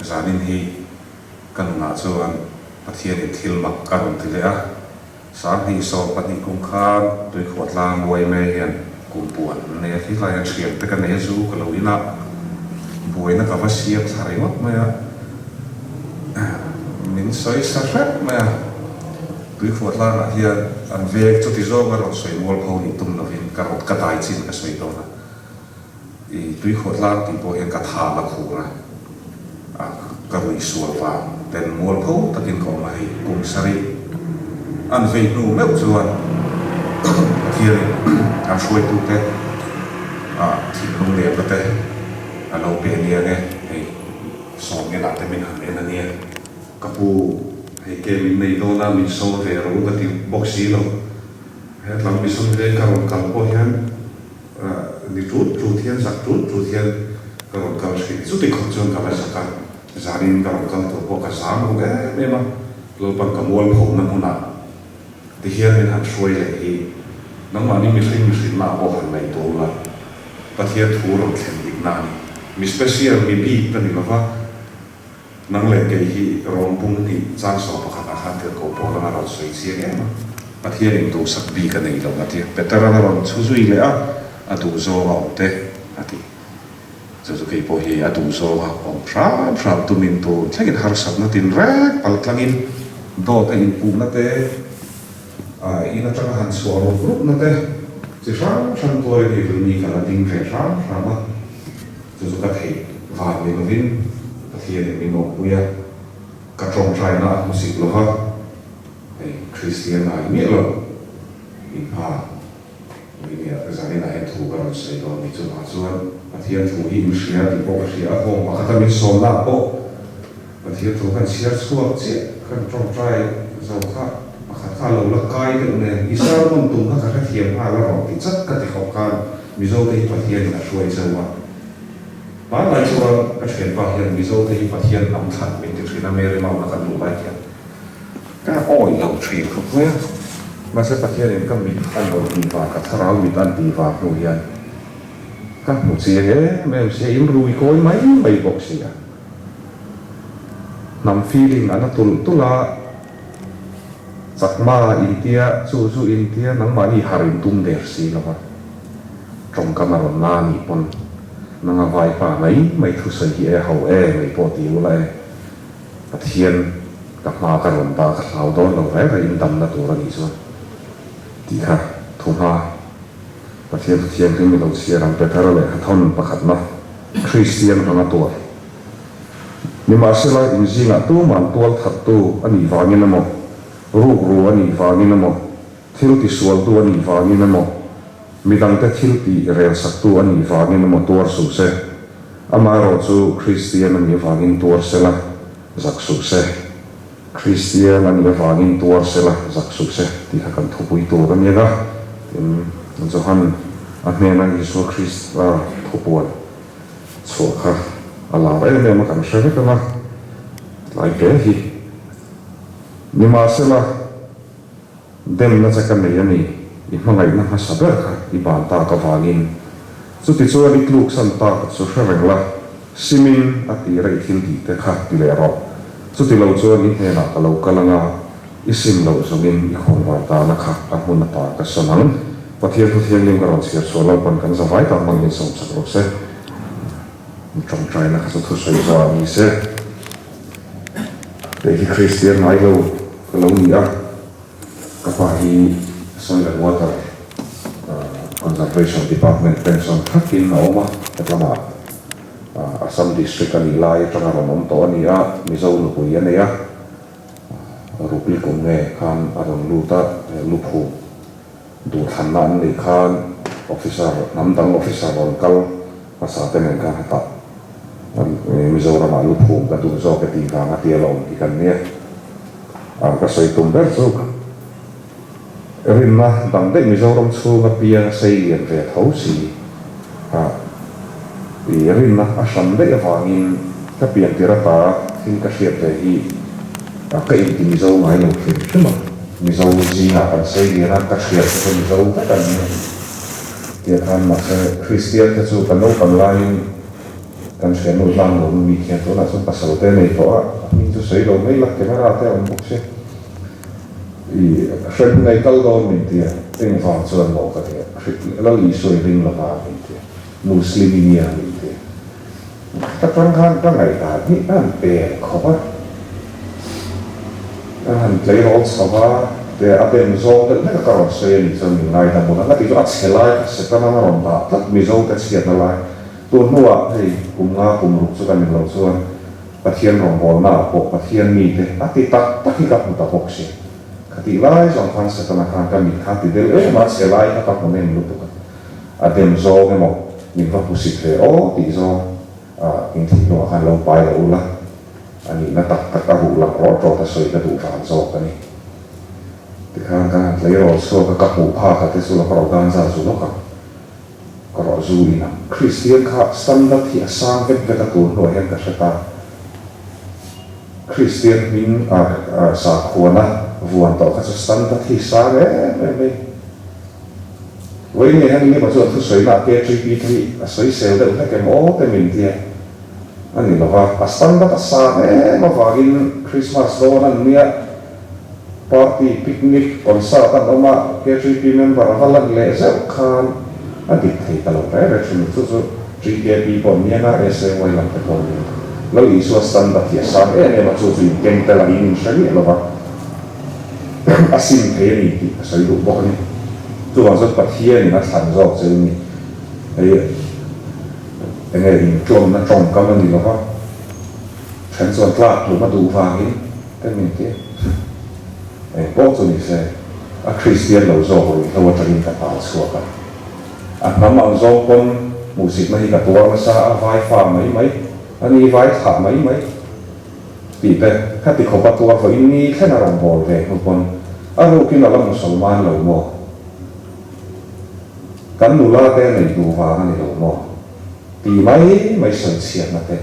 Zanin hi ka nunah chuan Pathianin thil mak a rawn ti leh a. 2012 kum khan Tuikhuah tlang yma hian kum puan an nei a, khilai hian thiante ka nei a, zu ka lo in a, buaina ka va siam thla ringawt mai a, min sawi sa hrep mai a. Tuikhuah tlangah hian an veng chuti zawng a rawn sawi mualpho nih tum lovin ka rawn ka dai chin ka sawi dawn a. I tuikhuah tlang tih pawh hian ka tha la khur a, a ka rui sual vang ten mualpho takin ka awm a hei kum sarih an vei hnu meuh chuan Pathianin an hruaitute ah thinlung lemna te a lo pe ania nge hei sawmngenah te min han en ania ka pu hei ke min nei dawn a min sawm ve rawh u ka ti bawk si lo hetlam mission veng ka rawn kal pawh hian Ni tut tut hian, zak tut tut hian ka rawn kal thin. Chuti khawp chuan ka la zak a, zanin ka rawn kal tur pawh ka zam ru em em a, Lalpan ka mualphawmna hmunah ti hian min han hruai leh hi nangmahni mihring mihrinna ah pawh han ngaih tur la, Pathian thu rawn thlen dikna a ni. Mi special, mi bik ka ni lova. Nang leh kei hi Rom pum hnih chang 11 ah khan tirhkoh pawl anga rawn sawi chiang em a. Pathianin duhsak bik a nei lo a ti. Peter-a'n a rawn chhu zui leh a, a duh zawng a awm te a ti. Chu chu kei pawh hi a duh zawng a awm hram hram tumin tur thlengin harsatna tin rek pal tlangin dawt a inpuhna te, in atanga han chhuah rup rupna te chi hrang hrang tuarin hei vun mi ka la ding ve hram hram a. Chu chu ka theih vang ni lovin Pathianin min awmpui a, ka tawngtaina a hmusik lo va, hei Kristian ngai miah lo in hma Nia zaninah hian thu ka rawn sawi dawn ni chuvang chuan Pathian thu hi in hria tih pawh ka hria a, home pakhata min sawmna pawh Pathian thu kan chhiar chhuak chiah kan tawngtai zo kha pakhat kha a lo la kai deuh nen i sermon tum kha ka hrethiam nghal a rawn ti chat ka ti khawp khan Mizote hi Pathianin a hruai cheu a. Hmanlai chuan ka thianpa hian Mizote hi Pathian hnam thlan min ti thin a, Mary Mauna kan luh lai hian ka awih lo thin khawp mai a. Mahse Pathianin ka mit a lo tih vang, ka thlarau mit an tih vang hnu hian ka hmu chiang em em sia, in rui kawi mai mai bawk sia. Hnam feeling a na tulh tulh a. Chakma intia chu chu intia nangmahni har in tum der si lo va, tawngkam a rawn la nih pawn nanga vaipa mai mai thusawi hi e ho e mai pawh ti ula e, Pathian ka hma ka rawn dah ka hlau dawn lo reng reng in damna tur a nih chuan tih kha thu hma Pathian thu thianghlim i lo chhiar ang Petera lehkhathawn pakhatna Kristian anga tuar. Nimahsela, in zingah tuman tual thattu a nih vangin emaw, rukru a nih vangin emaw, thil tisualtu a nih vangin emaw, midangte thil tih relsaktu a nih vangin emaw tuar suh se. Amaherawh chu Kristian a nih avangin tuar sela, zak suh se. Kristian a nih avangin tuar sela, zak suh se tih kha kan thupui tur a nia. Tin, Johan a hnena Isua Krista thupuan. Chhuah kha a lar em em a kan hre vek ang a, tlai hle hi. Nimahsela, demna che ka nei a ni, i hmangaihna hmasa ber kha i ban tak avangin. Chutichuan i tluksan tak chu hre reng la, simin a tira i thil tih te kha ti leh rawh. Chuti lo chuan i hnenah ka lo kal ang a, I sim loh zawngin i khawnvar tana kha a hmun ata ka sawn ang. Pathian thu thianghlim ka rawn chhiar chhuah lo pawn kan zavai tak hmang min sawm chak rawh se. Mi tawngtaina kha chu thusawi zawh ah ni se. Kei hi Kristian ngai lo ka lo ni a, ka pa hi Soil and Water Conservation Department pension thakin a awm a, hetlamah Assam District a nih lai atanga rawn awm tawh a ni a, Mizo nupui a nei a. Rupli kum nge khan a rawn lut a, luphu duhthlanna an neih khan officer, hnam dang officer rawn kal hmasa te nen khan hetah Mizoramah luphu ka duh zawk e tih vang a tia la awm hi kan nia. Ka sawi tum ber chu Rinna dang daih Mizoram chhunga piang sei lian ve tho si a, i rinna a hran daih avangin ka pian tir ata thil ka hriat ve hi ka inti Mizo ngai lo hrim hrim a. Mizo zingah kan sei lian a, ka hriat te chu Mizo vek an ni a tia khan mahse Kristian te chu ka naupang laiin. Kan thiannu tlang lo mi khian tunah chuan pasal te nei tawh a, a hming chu sawi lo mai la, camera te a awm bawk sia. I hrem hun ei kal dawn min ti a, engvang chuan maw ka ti a, Lal Isua i ring lova min ti a, Muslim i nia min ti a. Ka tang khan ka ngaihdan hi a han peng khawp a, a han tleirawl chho va, te a bem zawng deuh hlek a ka rawn sawi a nih chuan min ngaidam ula, nga ti chu a chhe lai kha Setana a rawn dah tlat Mizo te chhiatna lai. Tun hnuah hei kum nga kum ruk chu kan inlo chuan Pathian rawngbawlna ah pawh Pathian mite a ti tak tak hi ka hmu ta bawk si. Khatih lai zawng khan Setana khan ka mit kha ti del em a, chhe lai kha ka hmu nem lutuk a. A dem zawng emaw min va hmusit ve aw tih zawng ah in thih hnuah khan lo pai lo ula, a nihna tak tak a ruh lang rawt rawt a sawi ka duh vang zawk a ni. Tikhan kan han tleirawl chhuak a, ka hmuh phak a te chu la ka rawh dan zat zu lawk ang. Ka rawh zu in ang. Kristian kha standard hi a sang vek vek a tur hnuah hian ka hre ta. Kristian hming a sakhuana vuan tawh kha chu standard hi sang em em mai. Vawiin hian Lima chuan thusawi na KTP te hi a sawisel deuh hlek em aw te min tia a ni lova. A standard a sang em avangin Christmas dawn an nia. Party, picnic, concert an awm a, KTP member a va lan leh zeuh khan a dik thei ta lo reng reng thin. Chu chu GKP pawh ni anga SAY lam te pawh ni anga Lal Isua standard hi a sang em em a, chu chu in keng tel a in inhre miah lo va, a sim thei a ni tih ka sawi duh bawk a ni. Chuvang chuan Pathianin a thlan zawk che u ni. Hei enge intlawmna tawngkam a ni lo va, then chuan tlak tlum a duh vangin, Ka min ti. Eng pawh chu ni se, a Kristian lo zawk ruihhlo atangin ka tal chhuak a. A hnam ang zawng pawn hmuhsitna hi ka tuar nasa a, vai fa mai mai, a ni vai thlah mai mai tih te ka ti khawp a tuar vawiin ni thleng a rawn bawl ve hnu pawn a rukin a la musalman lo maw? Kan nula te nei duh vang a ni lo maw? Tih mai mai sawichhiatna te.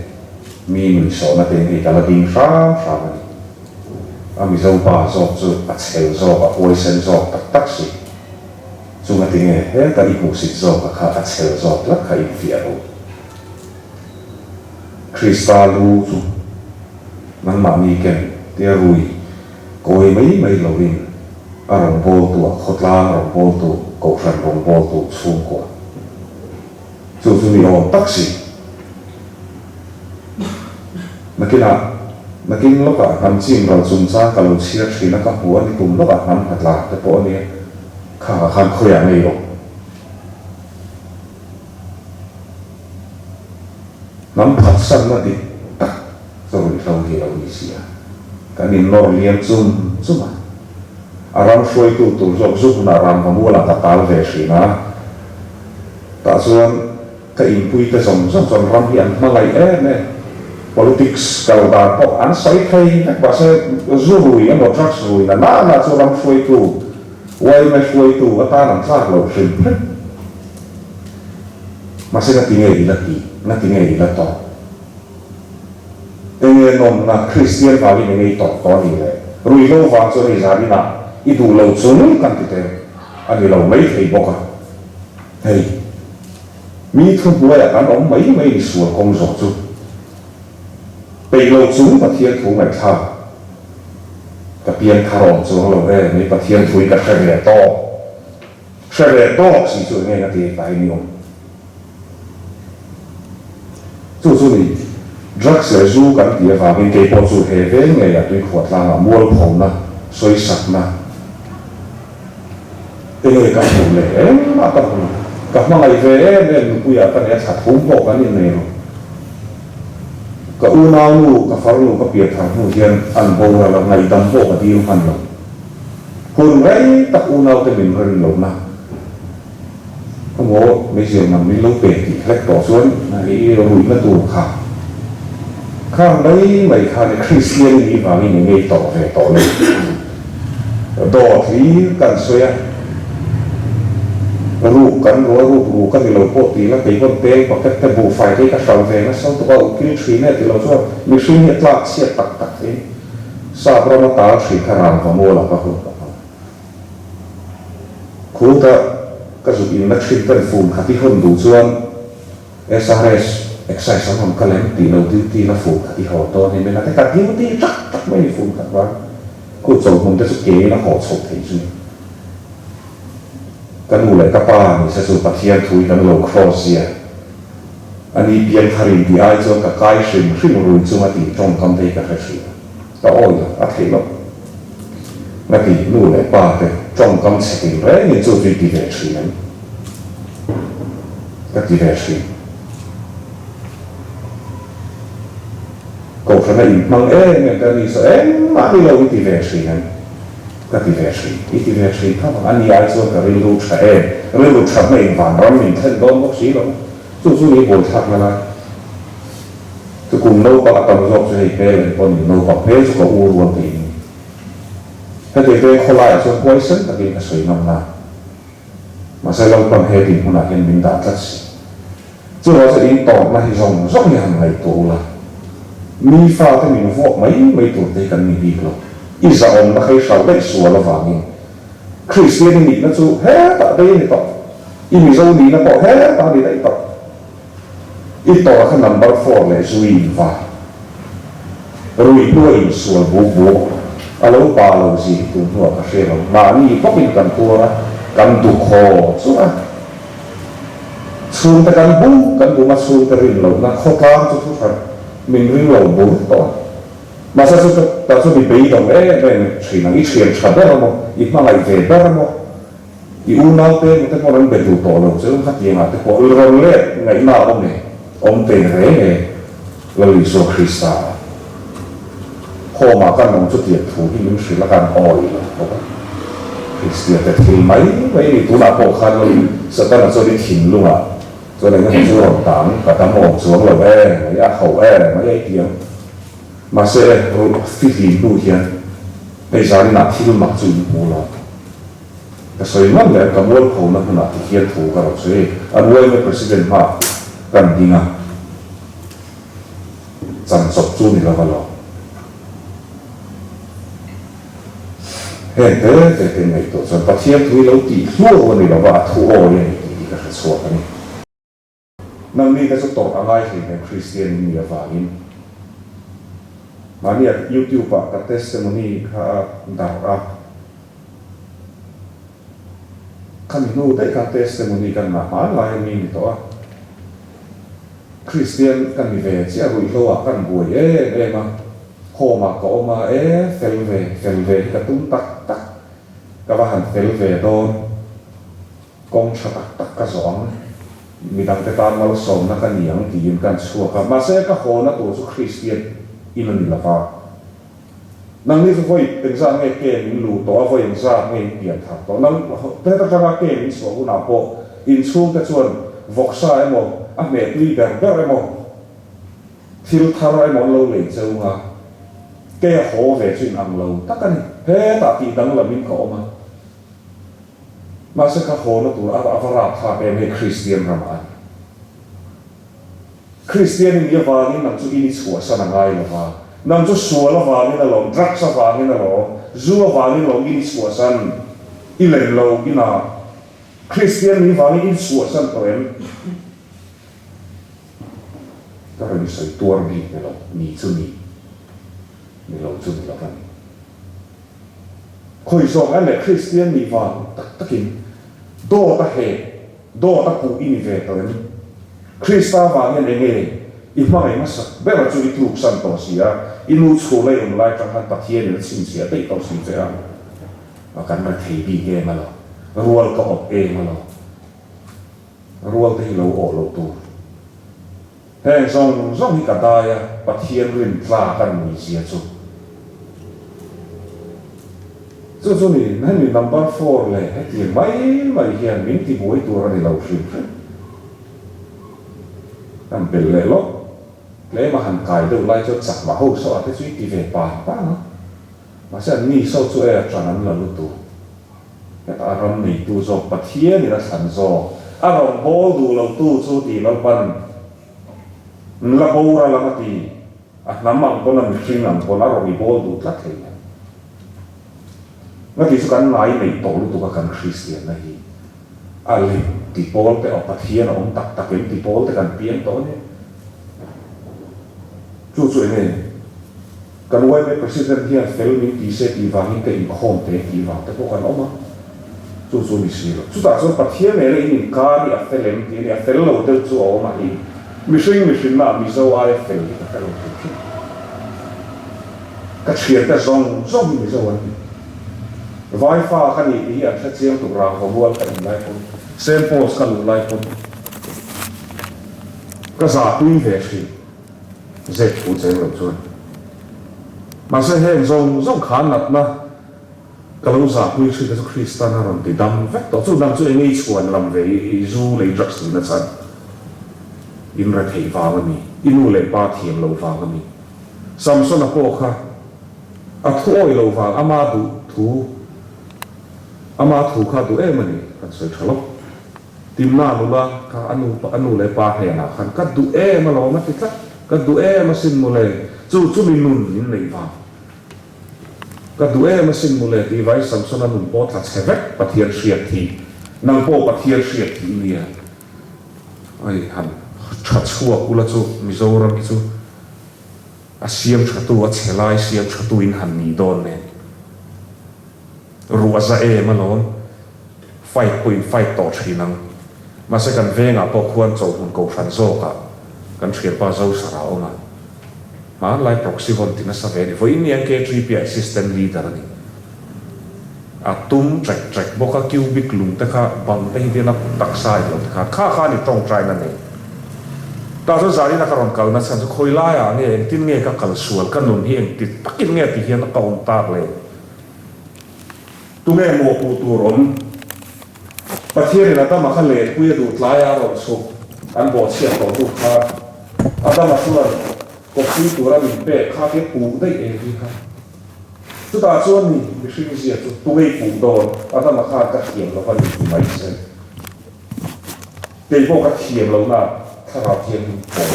Mi nuihsawhna te hi ka la ding hram hram a ni. A Mizo pa zawk chu a chhel zawk, a huaisen zawk tak tak si. Chunga tinge heta i hmuhsit zawka kha a chhel zawk tlat kha infiah ru. Krista lu chu nangmahni ken tia rui kawi mai mai lovin a rawngbawltu, a khawtlang rawngbawltu, kohhran rawngbawltu chhungkua. Chu chu ni awm tak si. Nakinah, nakin lawkah hnam chim ral chungchang ka lo chhiar thin a, ka hmu a ni tum lawkah hnam hna tla te pawh a nia, khangah khan khawiah ngei awm. Hnam phatsanna dik tak chu ruihhlo hi a lo ni si a, kan innawr liam chum chum a. A ram hruaitu tur zawk zu hmunah Ramvamualah ka tal ve thin a. Tah chuan ka inpuite zawng zawng chuan ram hi an hmangaih em em. Politics kal dan pawh an sawi thei vek mahse zu rui emaw drugs rui na na na chu ram hruaitu, yma hruaitu atan an tlak loh hrim hrim. Mahse ngati nge i la tih? Ngati nge i la tawrh? Enge nawmna Kristian vangin enge i tawrh tawh a nih le? Ruihhlo vang chuan i zan inah i duh lo chung kan ti teh a ni lo mai thei bawk a. Hei, mi thuhnuaiah kan awm mai mai ni sual kawng zawh chu. Peih lo chung Pathian thu ngaihthlak ka pian thar awm chuang lo e, mai Pathian thu hi ka hre ve tawk. Hre ve tawk si chu enge nga ti tlai ni awm. Chu chu ni, drugs leh zu kan tih avangin kei pawh chu he veng ngeiah tuikhuah tlangah mualphona, sawisakna, enge ka hmuh leh engmah ka hmu lo. Ka hmangaih ve em em nupuiah ka nei a, thla thum pawh kan innei lo. Ka unaunu, ka farnu ka pian thar hnu hian an boral a, ngaihdam pawh ka dil hman lo. Hun rei tak unaute min rin lohna. Emaw meizial man min lo pe tih hlek tawh chuan i ruihna tur kha khang mai mai khan i Kristian i nih vangin i ngei tawh ve tawh lo. Dawt hlir kan sawi a, ruk kan rual ruk ruk a ni lo pawh tih la kei pawn tel packet te buhfai te hi ka hralh ve nasa lutuk a, ukil thin e ti lo chuan mihring hi a tlak chhiat tak tak thei. Sap rama tal thin kha rangva mualah ka hun ka hmang. Khuta ka zuk inna thin ten fun khat i hawn duh chuan SRS. Excise an rawn kal em tih lo duty la fun khat i haw dawn em ena te ka duty tak tak mai ni fun khat vang khu chawlhmun te chu ke in a haw chhoh thei chu ni. Ka nu leh ka pa ni se chu Pathian thu hi kan lo cross zia a ni pianthar in tih ai chuan ka kai hrim hrim rui chunga tih tawngkam te hi ka hre thin a, ka awi lo a theih loh. Ngati nu leh pa te tawngkam chhe tin rengin chu chu i ti ve thin em? Ka ti ve thin. Kohhrana inhmang em em te a ni saw engmah ni lo i ti ve thin em? Ka ti ve thin. I ti ve thin tho ang. A ni ai chuan ka rilru tha em? Rilru thatna in vanram min thlen dawn bawk si lo. Chu chu ni buaithlak na lai. Chu kum naupang a tam zawk chu hei hmel en pawh ni naupang hmel chu ka u rual thei ni. Heti te khawlaiah chuan huaisen takin ka sawi ngam na. Mahse Lalpan he tih hmunah hian min dah tlat si. Chuvang chuan in tawrhna hi zawng zawng hi han ngaihtuah ula, mi fate min vuak mai mai tur te hi kan ni bik lo. I zahawmna kha i hralh daih sual avangin Kristian i nihna chu hetah daih a ni tawh, i Mizo nihna pawh hetah a ni daih tawh. I tawrh kha number four leh zui in va rui hnu a insual buk buk a lo pa lo zia hi tun hnuah ka hre lo. Mahni bawkin kan tuar a, kan dukhaw chu a chhungte kan bum kan bum a, chhungte rin lohna khawtlang chu thuhran min ring lo bur tawh a. Mahse chu ta chu mi beidawng em em thin ang, i thian tha ber a maw, i hmangaih ve ber a maw, I unaute emaw te pawh an be duh tawh lo che u, khatiangah te pawh rawn let ngaihna a awm e, awm tei reng e, Lal Isua Krista a Home ah kan awm chutiang thu hi min hrilh a kan awi lo bawk a, Kristian te thil mai mai a ni, tunah pawh khan Lal Satana chuan i thinlungah chuan eng emaw chu rawn tang, ka dam awm chuang lo e, mai a hauh e, mai a i ti ang. Mahse fihlim hnu hian hei zaninah thil mak chu in hmu lo. Ka sawi ngam leh ka mualphona hmunah ti hian thu ka rawn sawi. An yma President hma kan ding a, chan chawp chu ni lova lo. Heng te te te ngaihtuah chuan Pathian thu hi lo tih hluau a ni lova, a thu awi a ni tih hi ka hre chhuak a ni. Nangni te chu tawrh a ngai hleinem Kristian in nih avangin. Mahnia YouTube ah ka testimony kha a darh a. Khami hnu daih khan testimony kan ngah hmanlai a mi ni tawh a. Kristian ka ni ve chiah ruihhlo ah kan buai em em a. Home ah ka awm a, e fel ve, fel ve hi ka tum tak tak. Ka va han fel ve dawn. Kawng tha tak tak ka zawh ang, midangte tan malsawmna ka ni ang tiin kan chhuak a, mahse ka hawna tur chu Kristian in a ni lo va. Nangni chu vawi engzat nge ke min luh tawh a, vawi engzat nge in pian thar tawh? Nang heta tanga ke min chhuah hunah pawh inchhungte chuan vawksa emaw, a hmeh tui ber ber emaw, thil thar emaw an lo lei cheu nga, ke a haw ve chu in ang lo tak a ni. Hetah tih danglamin ka awm a. Mahse ka hawna tur a va rapthlak em hei Kristian ramah a ni. Kristian i nih avangin nang chu in i chhuahsan a ngai lo va, nang chu sual avangin alawm, drugs avangin alawm, zu avangin alawm in i chhuahsan, i len lo inah Kristian nih vangin in chhuahsan tawh em? Ka rawn sawi tuar bik ni lo, ni chu ni, ni lo chu ni lo va ni. Khawi zawk a leh Kristian nih vang tak takin dawt a heh, dawt a puh i ni ve tawh em? Krista vang hian enge i hmangaih hmasak ber chu i tluksan tawh si a, i nu chhul a i awm lai tang khan Pathianin a chhinchhiah daih tawh si che a, a kan rethei bik em a lo, rual ka awp em a lo, rual te hi lo awh loh tur. Heng zawng zawng hi ka dai a, Pathian rin tlak a ni zia chu. Chu chu ni, hemi number four leh hetiang mai mai hian min ti buai tur a ni lo hrim hrim. Kan bel leh lawk, tlem a han kai deuh lai chuan chakma ho saw a te chu i ti ve pang pang a, mahse an ni saw chu e a ṭan an la lutuk. Hetah a ram neitu zawk Pathianin a thlan zawk, a rawn bawl duh lotu chu tih Lalpan la boral ang a ti, a hnam ang pawn a mihring ang pawn a rawn i bawl duh tlat thei lo. Ngati chu kan ngai neih tawh lutuk a kan Kristianna hi a lem ti pawl te aw Pathian a awm tak tak em ti pawl te kan piang tawh a nia. Chu chu enge? Kan yma President hian fel min ti se tih vangin ka inkhawm te tih vang te pawh kan awm a, chu chu ni si lo. Chutah chuan Pathian nena in inkar hi a fel em tih a ni, a fel lo deuh chu a awm a hi. Mihring mihrinna ah Mizo aia fel hi ka hre lo hrim hrim. Ka thiante zawng zawng hi Mizo an ni. Vai fa ka ni tih hi an hre chiang tuk rangva mual ka in lai pawn, Saint Paul's ka luh lai pawn ka zahpui ve thin. Zep thu cheng lo chuan. Mahse heng zawng zawng kha natna ka lo zahpui hri te chu Kristan a rawn ti dam vek tawh. Chu dang chu eng ei chhuan lam ve i zu lei drugs tihna chhan in retheih vang a ni, i nu leh pa thiam loh vang a ni. Samsona pawh kha a thu awih loh vang ama duh thu ama thu kha duh em a ni kan sawi tha lawk. Timna nula kha a nu a nu leh pa hnenah khan ka duh em alawm a ti tlat, ka duh em asin mawle, chu chu mi nun min neih vang. Ka duh em asin mawle tih vai Samsona nun pawh tla chhe vek Pathian hriat thih, nang pawh Pathian hriat thih i nia. Ai han tha chhuak ula chu Mizoram hi chu a siam thatu a chhe lai siam thatu in han nih dawn nen. Ruh a za em alawm. Fight pawh in fight tawh thin ang. Mahse kan vengah pawh khuan chawhmun kohhran zawkah kan thianpa Zosara a awm a. Hmanlai proxy vawn ti nasa ve a ni. Vawiin ni NK3P ah assistant leader a ni. A tum trek trek bawk a, cubic lung te kha bang te hi tian a taksa in lo ti khan kha kha a ni tawngtaina nei. Tah chuan Zarina ka rawn kalna chhan chu khawi laiah nge engtin nge ka kalsual ka nun hi engti takin nge ti hian ka awm tak le. Tunge mawhpuh tur awm? Pathianin Adama kha lehpui a duh tlaia a rawn chhuk an bawhchhiat tawh hnu kha Adama chuan kawppui tura min pek kha tia puh daih eng hi kha. Chutah chuan ni mihring zia chu tunge i puh dawn? Adama khan ka thiam lo va ni ti mai se. Kei pawh ka thiam lohna thlarau thianghlim pawl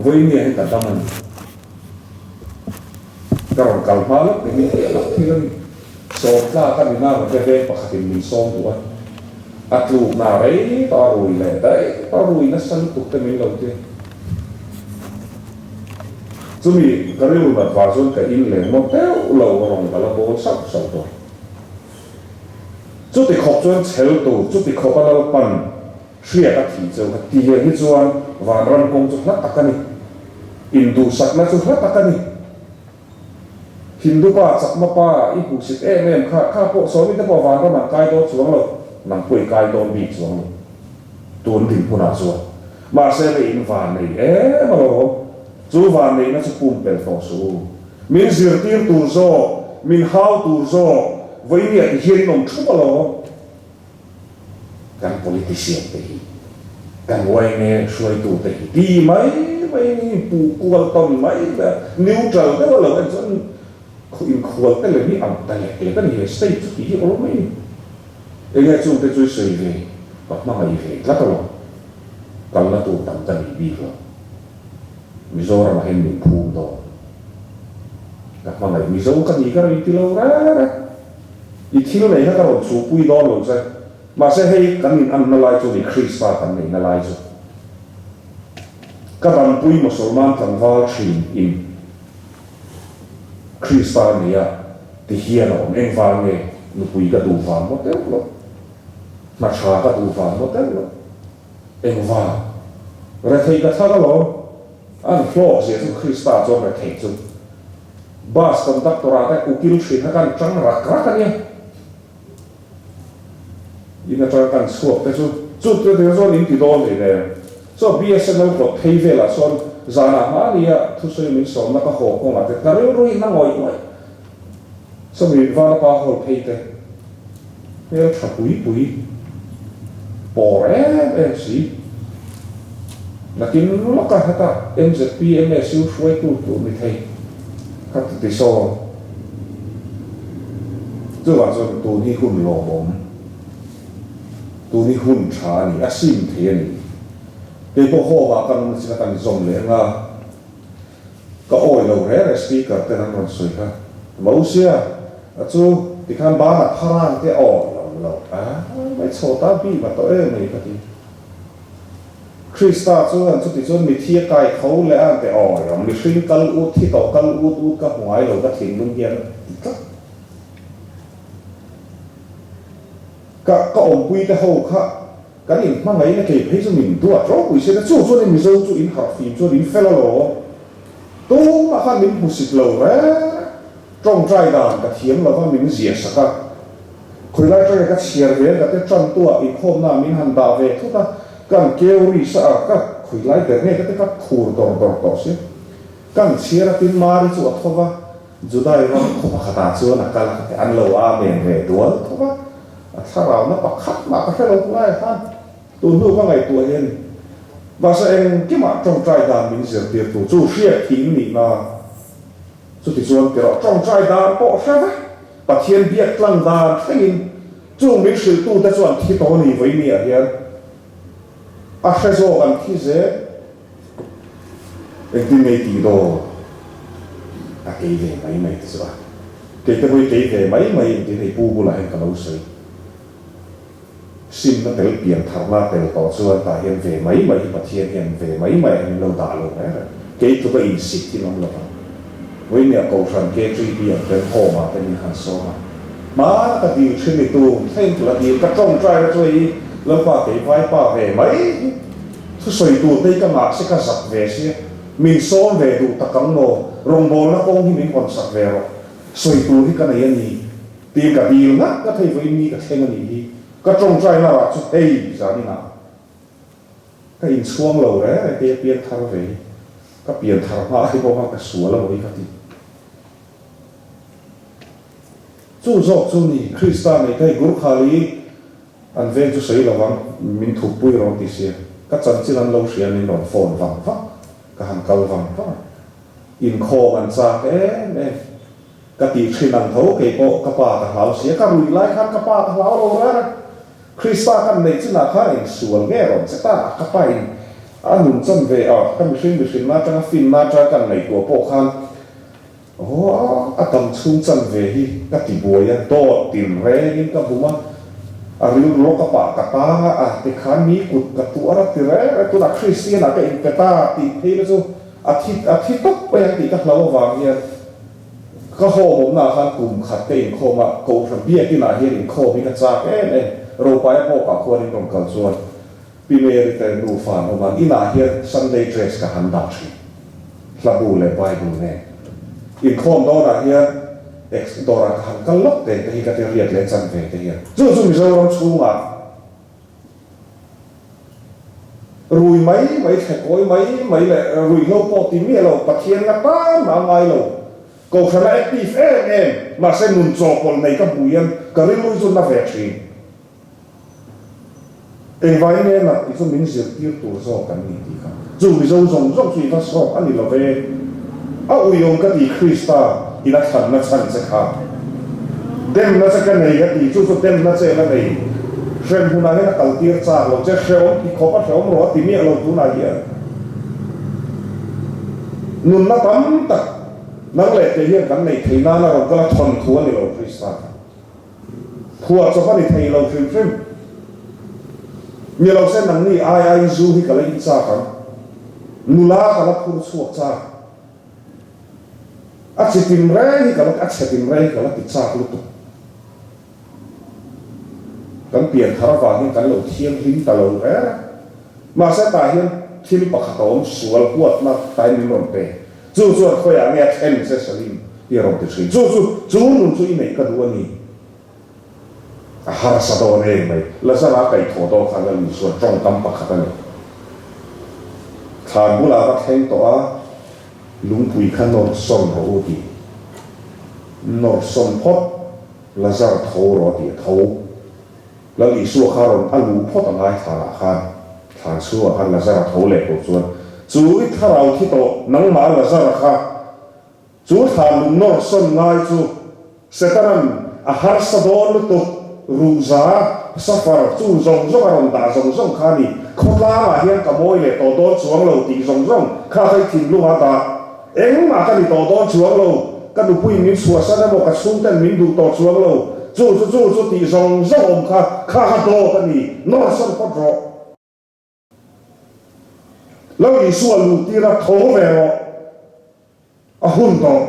vawiin nge hi ka dam a ni. Ka rawn kal hma lawk ni min piah lawk thil a ni. Sawmtla ka ni nang te veng pakhatin min sawm duh a. A tlukna rei tawh a rui leh daih tawh a rui nasa lutuk te min lo ti. Chumi ka rilru nat vang chuan ka in leng maw deuh lo rawn ka la bawl sauh sauh tawh. Chuti khawp chuan chhel tur, chuti khawp a Lalpan hriat a thih cheu kha ti ang hi chuan vanram kawng chu hla tak a ni. Induhsakna chu hla tak a ni. Hindu pa, Chakma pa i hmuhsit em em kha, kha pawh sawmi te pawh vanram an kai dawn chuang lo, nang pawh i kai dawn bik chuang lo tun dinhmunah chuan. Mahse lei in van nei em alawm, chu van neihna chu pumpelh tawh suh u. Min zirtir tur zawk, min hau tur zawk, vawinia ti hian in awm thup alawm. Kan politician te hi, kan yma hruaitu te hi ti mai mai in inpuh kual tawn mai mai a, neutral deuh a lo en chuan inkhual te lem hi ang ta lek lek a ni he state chu tih hi awm mai a ni. Enge chungte chu i sawi ve, ka hmangaih ve tlat alawm, kalna tur dang ka nei bik lo. Mizoramah hian min phum dawn. Ka hmangaih Mizo ka ni ka rawn inti lo reng reng. I thil nei kha ka rawn chhuhpui dawn lo che. Mahse hei kan in anna lai chu ni Krista kan neihna lai chu. Ka dampui Mosolman tlangval thin in Krista nei a ti hian a awm. Engvang nge nupui ka duh vang maw deuh lo. Hna tha ka duh vang maw deuh lo. Engvang? Retheih ka thlang alawm. An hlawk zia chu Krista chuan retheih chu bus conductor ah te ukil thin kha kan tang rak rak a nia. In atang kan chhuak te chu chu te te chuan in ti dawn hlei nen. Chaw BSNL kawt phei velah chuan zanah hmania thusawi min sawmna ka haw kawngah te ka rilru in a ngawih ngawih. Sawmi Vanapa Hall phei te hmel tha pui pui pawr em em si. Nakin lawka heta MZP MSU hruaitu tur ni thei kha ti ti sawn. Chuvang chuan tun hi hun lawmawm, tun hi hun tha a ni, a sim thei a ni. Keipawh home ah ka nung chin a kan zawm leh anga. Ka awi lo reng reng speaker ten an rawn sawi kha. Mosia a chu tikhan bana pharan te aw lo lo a mai chho ta bik a tawh em mai ka ti. Krista chuan chuti chuan mithi a kai tho leh a an ti awi ang, mihring kal ut thi tawh kal ut ut ka hmu ngai lo ka thinlung hian a ti tlat. Ka ka awmpui te ho kha kan inhmangaihna kei phei chu min duat ropui si a, chu chuan in Mizo chu in harh fim chuan in fel alawm. Tumah khan min hmusit lo reng. Tawngtai dan ka thiam lo va min ziah sak a, khawilai tanga ka chhiar ve ka te tantuah inkhawmna min han dah ve thut a, kan keu ri sa a, ka khawilai ber nge ka te ka khur dawr dawr tawh si. Kan chhiar a tin Mari chu a tho va, Judai ram khaw pakhatah chuan a kal a ka te an lo amen ve dual tho va, a thlarauna pakhat mah ka hre lo khawlaiah khan tun hnu ka ngaihtuah hian mahse engkimah tawngtai dan min zirtirtu chu hriat thing nihna Chutichuan tirh tawngtai dan pawh hre vek, Pathian biak tlang dan thlengin chung min hrilhtute chuan thi tawh a ni vawinia hian a hre zawk an thi zel. Engtin nge i tih dawn? A kei ve mai mai te chu a. Kei te pawh i kei ve mai mai engtin hei pu bulah hian ka lo sawi. Simna tel pian tharna tel tawh chuan tah hian ve mai mai hi Pathian hian ve mai mai ah hian min lo dah lo reng reng. Kei tluka insik hi awm lo vang. Vawinia Kohhran KGB ang ten home ah te min han sawm a. Hmana ka dil thin ni tum thleng tula dil ka tawngtai na chu hei Lalpa kei vaipa ve mai hi thusawi tur te hi ka ngah se ka zak ve sia min sawm ve duh tak ang maw rawngbawlna kawng hi min hawn sak ve rawh sawi tur hi ka nei a ni. Tiin ka dil ngat ngat hei vawiin ni ka thleng a nih hi, ka tawngtai na rah chu hei zan inah ka inchhuang lo reng reng kei a pian thar ve hi, ka pian thar hma hi bawk a ka sual a maw hi ka ti. Chu zawk chu ni Krista nei thei Gurkhali an veng chu sawi lovang min thup pui rawn ti sia, ka chanchin an lo hria min rawn phone vang vang, ka han kal vang vang a, inkhawm an chak em em. Ka tih thin ang tho, kei pawh ka pa ka hlau sia, ka ruih lai khan ka pa ka hlau lo reng a, Krista kan neih chinah khan eng sual nge rawn che ta a, ka pa in a nun chan ve a, ka mihring mihrinna atanga finna atanga kan ngaihtuah pawh khan aw a dam chhung chan ve hi ka ti buai a, dawt tin rengin ka bum a, a rilru rawk ka pah ka tang a, a tikhan mi kut ka tuar a ti reng reng, tunah Kristian ah ka inpe ta tih phei na chu a thi a thi tawp mai ang tih ka hlau avang hian Ka hawmawmna ah khan kum khat ka inkhawm a, Kohhran biakin ah hian inkhawm hi ka chak em em. Ropaia pawkah khuan in rawn kal chuan Pi Mary te nufa an awm a, an inah hian Sunday dress ka han dah thin, hlabu leh Bible nen. Inkhawm dawnah hian ex dawrah ka han kal lawk teng te hi ka ti riat leh chan ve te hian. Chu chu Mizoram chhungah Rui mai mai, thlekawi mai mai leh ruihhlo pawh ti miah lo, Pathian nga tan mah a ngai lo. Kohhran a active em em, mahse nun chawpawlh nei ka hmuh hian ka rilru hi chu na ve thin. Engvai nge nat tih chu min zirtir tur zawk kan ni tih kha chu Mizo zawng zawng chu i va sawp a ni lo ve. A uiawm ka ti Krista in a thlanna chhan che kha. Demna che ka nei a ti chu chu demna che la nei. Hrem hunah hian a kaltir chak lo che, hrehawm ti khawp a hrehawm rawh a ti miah lo tunah hian. Nunna tam tak nang leh kei hian kan neih theih nana rawn kal a thawn thu a ni lo Krista kha. Phuah chawp a ni thei lo hrim hrim. Ni lo se nangni ai aiin zu hi ka la in chak ang. Nula ka la phur chhuak chak. A chi tin reng hi ka la, a chhe tin reng hi ka la ti chak lutuk. Kan pian thar avang hian kan lo thianghlim ta lo reng a. Mahse tah hian thil pakhat a awm, sual huatna tain min rawn pe. Chu chuan khawiah nge a thlen che Salim tih a rawn ti thin. Chu chu, chu nun chu i neih ka duh a ni. A harsa dawn em mai. Lazara kaihthawh dawn khan Lal Isuan tawngkam pakhat a nei. Thlan bulah va thleng tawh a, lungpui kha nawr sawn rawh u tih. Nawr sawn phawt, Lazar tho rawh a tih a tho. Lal Isua kha rawn a luh phawt a ngai thlanah khan, thlan chhungah khan Lazara tho leh tur chuan, Chu i thlarau thi tawh, nangmah Lazara kha, chu thlan lung nawr sawn ngai chu Setana'n a harsa dawn lutuk, ruhza, suffer, chu zawng zawng a rawn dah zawng zawng kha a ni. Khawtlangah hian ka mawi leh tawh dawn chuang lo tih zawng zawng kha ka i thinlungah dah. Engmah ka ni tawh dawn chuang lo, ka nupuiin min chhuahsan emaw ka chhungten min duh tawh chuang lo, chu chu chu chu tih zawng zawng awm kha kha kha dawt a ni, nawr sawn phawt rawh. Lal Isua luh tir a tho ve rawh. A hun tawh.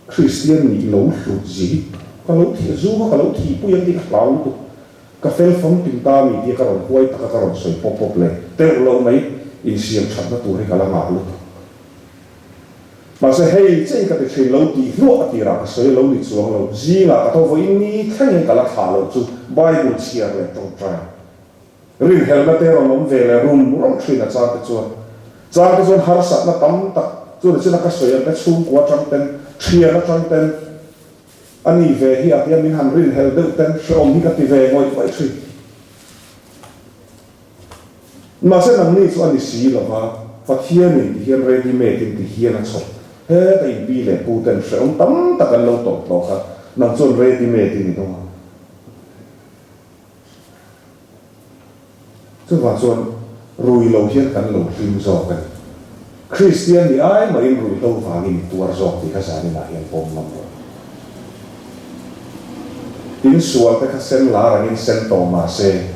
Kristian nih lo hlut zi ka lo thih zu kha ka lo thihpui ang tih ka hlau lutuk. Ka fel famkim ta mi tia ka rawn huai taka ka rawn sawi pawp pawp leh teuh lo mai insiam thatna tur hi ka la ngah lutuk. Mahse hei chei ka ti thin lo tih hluah a tirah ka sawi lo ni chuang lo. Zingah ka tho vawiin ni thlengin ka la thlah loh chu Bible chhiar leh tawngtai. Rinhelna te rawn awm ve leh rum rum thin a chang te chuan. Chang te chuan harsatna tam tak chu ni china ka sawi ang te chhungkua atang ten, thian atang ten a ni ve hi a tia min han rinhel deuh ten hreawm hi ka ti ve ngawih ngawih thin. Mahse nangni chu a ni si lo va, Pathianin ti hian ready made in ti hian a chhawp. Heta in pi leh pu ten hrehawm tam tak an lo tawp tawh kha, nang chuan ready made in i dawng a. Chuvang chuan rui lo hian kan lo hlim zawk a ni. Kristian ni ai mahin ruihhlo vangin i tuar zawk tih kha zaninah hian pawm ngam rawh. In sual te kha sen lar angin sen tawh mahse,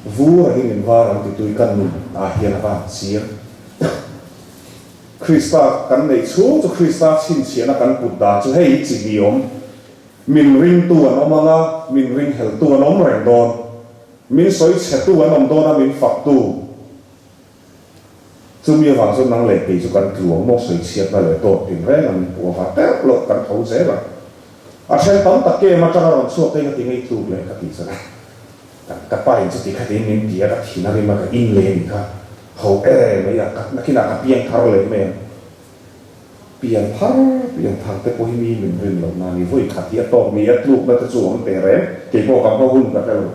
Vur angin in var ang titui ka nun ah hian a van chiang. Krista kan neih chhung chu Krista chhinchhiahna kan put dan chu hei hi chi hnih awm. Min ringtu an awm anga min ringheltu an awm reng dawn. Min sawi chhetu an awm dawn a min faktu. Chumi avang chuan nang leh kei chu kan tlu ang maw sawi chhiatna leh dawt tin reng a min puh avang teuh loh kan tho zel ang. A then tam tak kem atanga rawn chhuak te hi ka ti ngei tluk leh ka tih chuan ka ka pa in chuti khatin min ti a ka thin a rim a ka in leh a nih kha ho em mai a ka nakinah ka piang thar leh mai ang. Pian thar pian thar te pawh hi mi min rin loh na ni vawi khat hi a tawk ni a tlukna te chu awm teh reng kei pawh ka hma hun ka hre lo.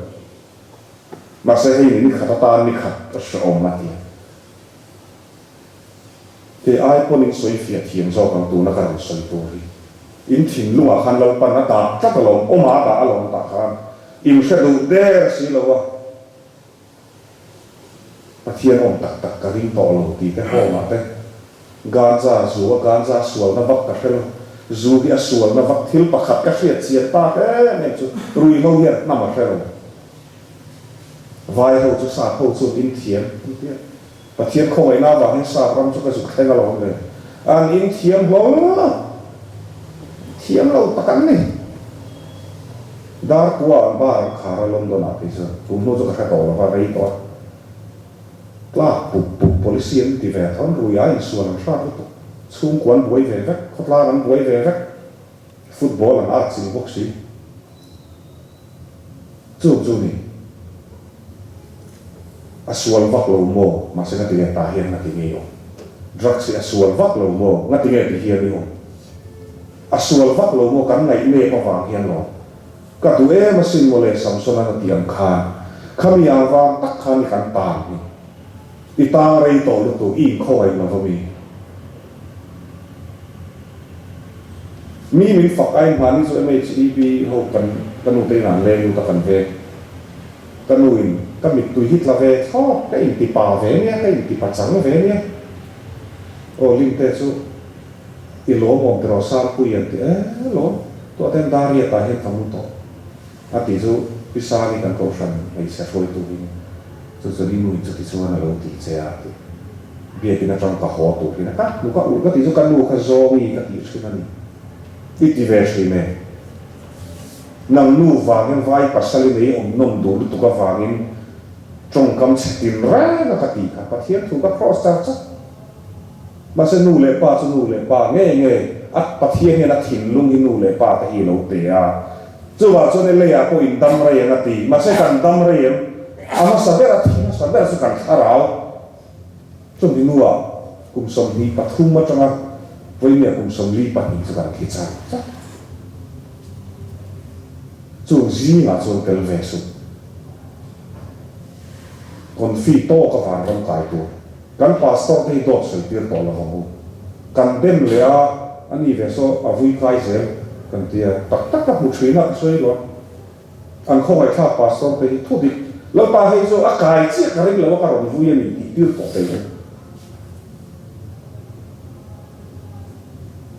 Mahse hei ni nikhat atan nikhat a hrehawm a ti a. Kei ai pawn in sawi fiah thiam zawk ang tuna ka rawn sawi tur hi. In thinlungah khan Lalpan a dah tlat alawm, awma a dah alawm tah khan in hre duh der si lo a. Pathian awm tak tak ka ring tawh lo tih te hawngah te Ganja zu a ganja sualna vak ka hre lo. Zu hi a sualna vak thil pakhat ka hriat chian tak em em chu ruihhlo hian hnam a hre lo. Vai ho chu sap ho chuan in thiam an ti a. Pathian khawngaihna avang hian sap ram chu ka zuk thleng alawm le. An in thiam hlawl lo. Thiam lo tak an ni. Darkua an bar an khar a London ah phei chuan tun hnu chu ka hre tawh lo va rei tawh a. Tlak pup pup policy an ti ve tho, an rui a insual an hrat lutuk, chhungkua an buai ve vek, khawtlang an buai ve vek, football an at ching bawk si. Chung chu ni. A sual vak lo maw? Mahse ngati nge tah hian ngati nge i awm? Drugs hi a sual vak lo maw? Ngati nge ti hian i awm? A sual vak lo maw? Kan ngaih nep avang hian lawm. Ka duh em asin mawle Samson-a'n a tih ang khan, Khami ang vang tak khan i kan tang hi. I tang rei tawh lutuk, i inkhawngaih lo va mi. Mi min fak ai hmani chu MHEB ho kan ka nu te inah an leng lut a kan veng. Ka nu in ka mittui hi tla ve thlawt, ka inti pa ve nia, ka inti pa chang ve nia. Aw Linte chu. I lawm awm tiraw Sangpui an ti e lawm tuah ten Dariat ah hian ka mu tawh a tih chu Pi Sangi kan kohhran hmeichhe hruaitu hi chu chuan i nu in chuti chuan a lo ti che a ti. Biakin atang ka haw tur hian a ka nu ka ulh ka tih chu ka nu kha Zawngi ka tih thin a ni. I ti ve thin e. Nang nu vangin vai pasal i nei awm nawm duh lutuk avangin tawngkam chhe tin reng a ka tih kha Pathian thu ka cross char char. Mahse nu leh pa chu nu leh pa nge nge a Pathian hian a thinlung hi nu leh pa te hi lo pe a. Chuvah chuan e leiah pawh in dam rei ang a ti. Mahse kan dam rei em? A hmasa ber a thi hmasa ber chu kan thlarau. Chumi hnuah kum 23 atanga vawinia kum 42 chu kan thi char char. Chung zingah chuan tel ve suh. Confi tawk a vanram kai tur. Kan pastor te hi dawt sawi tir tawh lo ang u. Kan dem leh a, a ni ve saw a vui kai zel kan tia. Tak tak ka hmu thin a ka sawi lo. An khawngaihthlak pastor te hi thu dik Lalpa hei chu a kai chiah ka ring lo a ka rawn vui a ni tih tir tawh thei lo.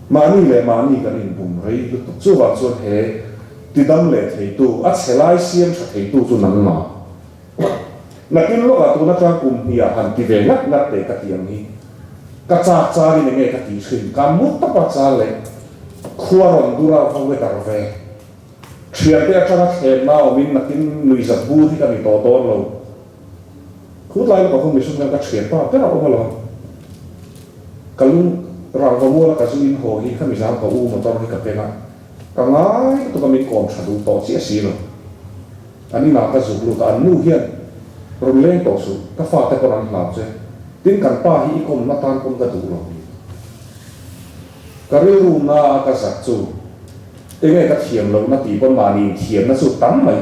Mahni leh mahni kan inbum rei lutuk. Chuvang chuan he tidam leh theitu, a chhe lai siam tha theitu chu nangmah. Nakin lawkah tun atang kum hniah han ti ve ngat ngat teh ka ti ang hi. Ka chak charin enge ka tih thin, ka mu tawp a chal leh khua rawn dur a va weather ve. Thiante atanga thlenna awmin nakin nuihzat bur hi ka ni tawh dawn lo. Khutlai lawkah khaw mihring hian ka thianpa ber a awm alawm. Ka lung rangva muala ka zu in haw hi khami zang ka u motor hi ka peng a, ka ngai lutuk a min kawm tha duh tawh chiah si lo. An inah ka zuk lut a, an nu hian rawn leng tawh suh, ka fate pawn an hlau che. Tin kan pa hi i kawmna tan pawn ka duh lo ni. Ka rilru na a ka zak chu enge ka thiam lohna tih pawn mahni inthiamna chu tam mai.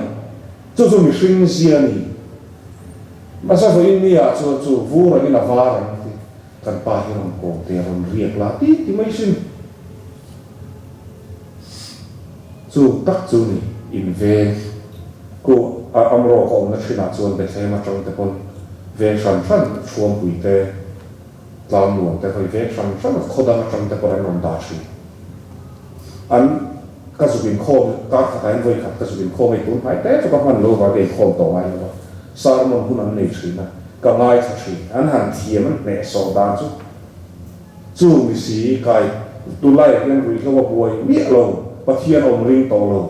Chu chu mihring zia a ni. Mahse vawiin ni ah chuan chu vur angin a var ang ti kan pa hi rawn kawm te a rawn riak la ti ti mai sin. Chu tak chu ni in veng ku a amrawk a awmna thin ah chuan Bethlehem atang te pawn veng hran hran Thuampui te Tlangnuam te hawi veng hran hran khaw dang atang te pawn an rawn dah thin. An ka zuk inkhawm, kar khatah hian vawi khat ka zuk inkhawm hei tun hnai te chu ka hman lo vang ka inkhawm tawh ngai lo a, sermon hun an nei thin a, ka ngaithla thin, an han thiam an hnehsawh dan chu chu mi si kai tunlaiah hian ruihhlo a buai miah lo, Pathian awm ring tawh lo,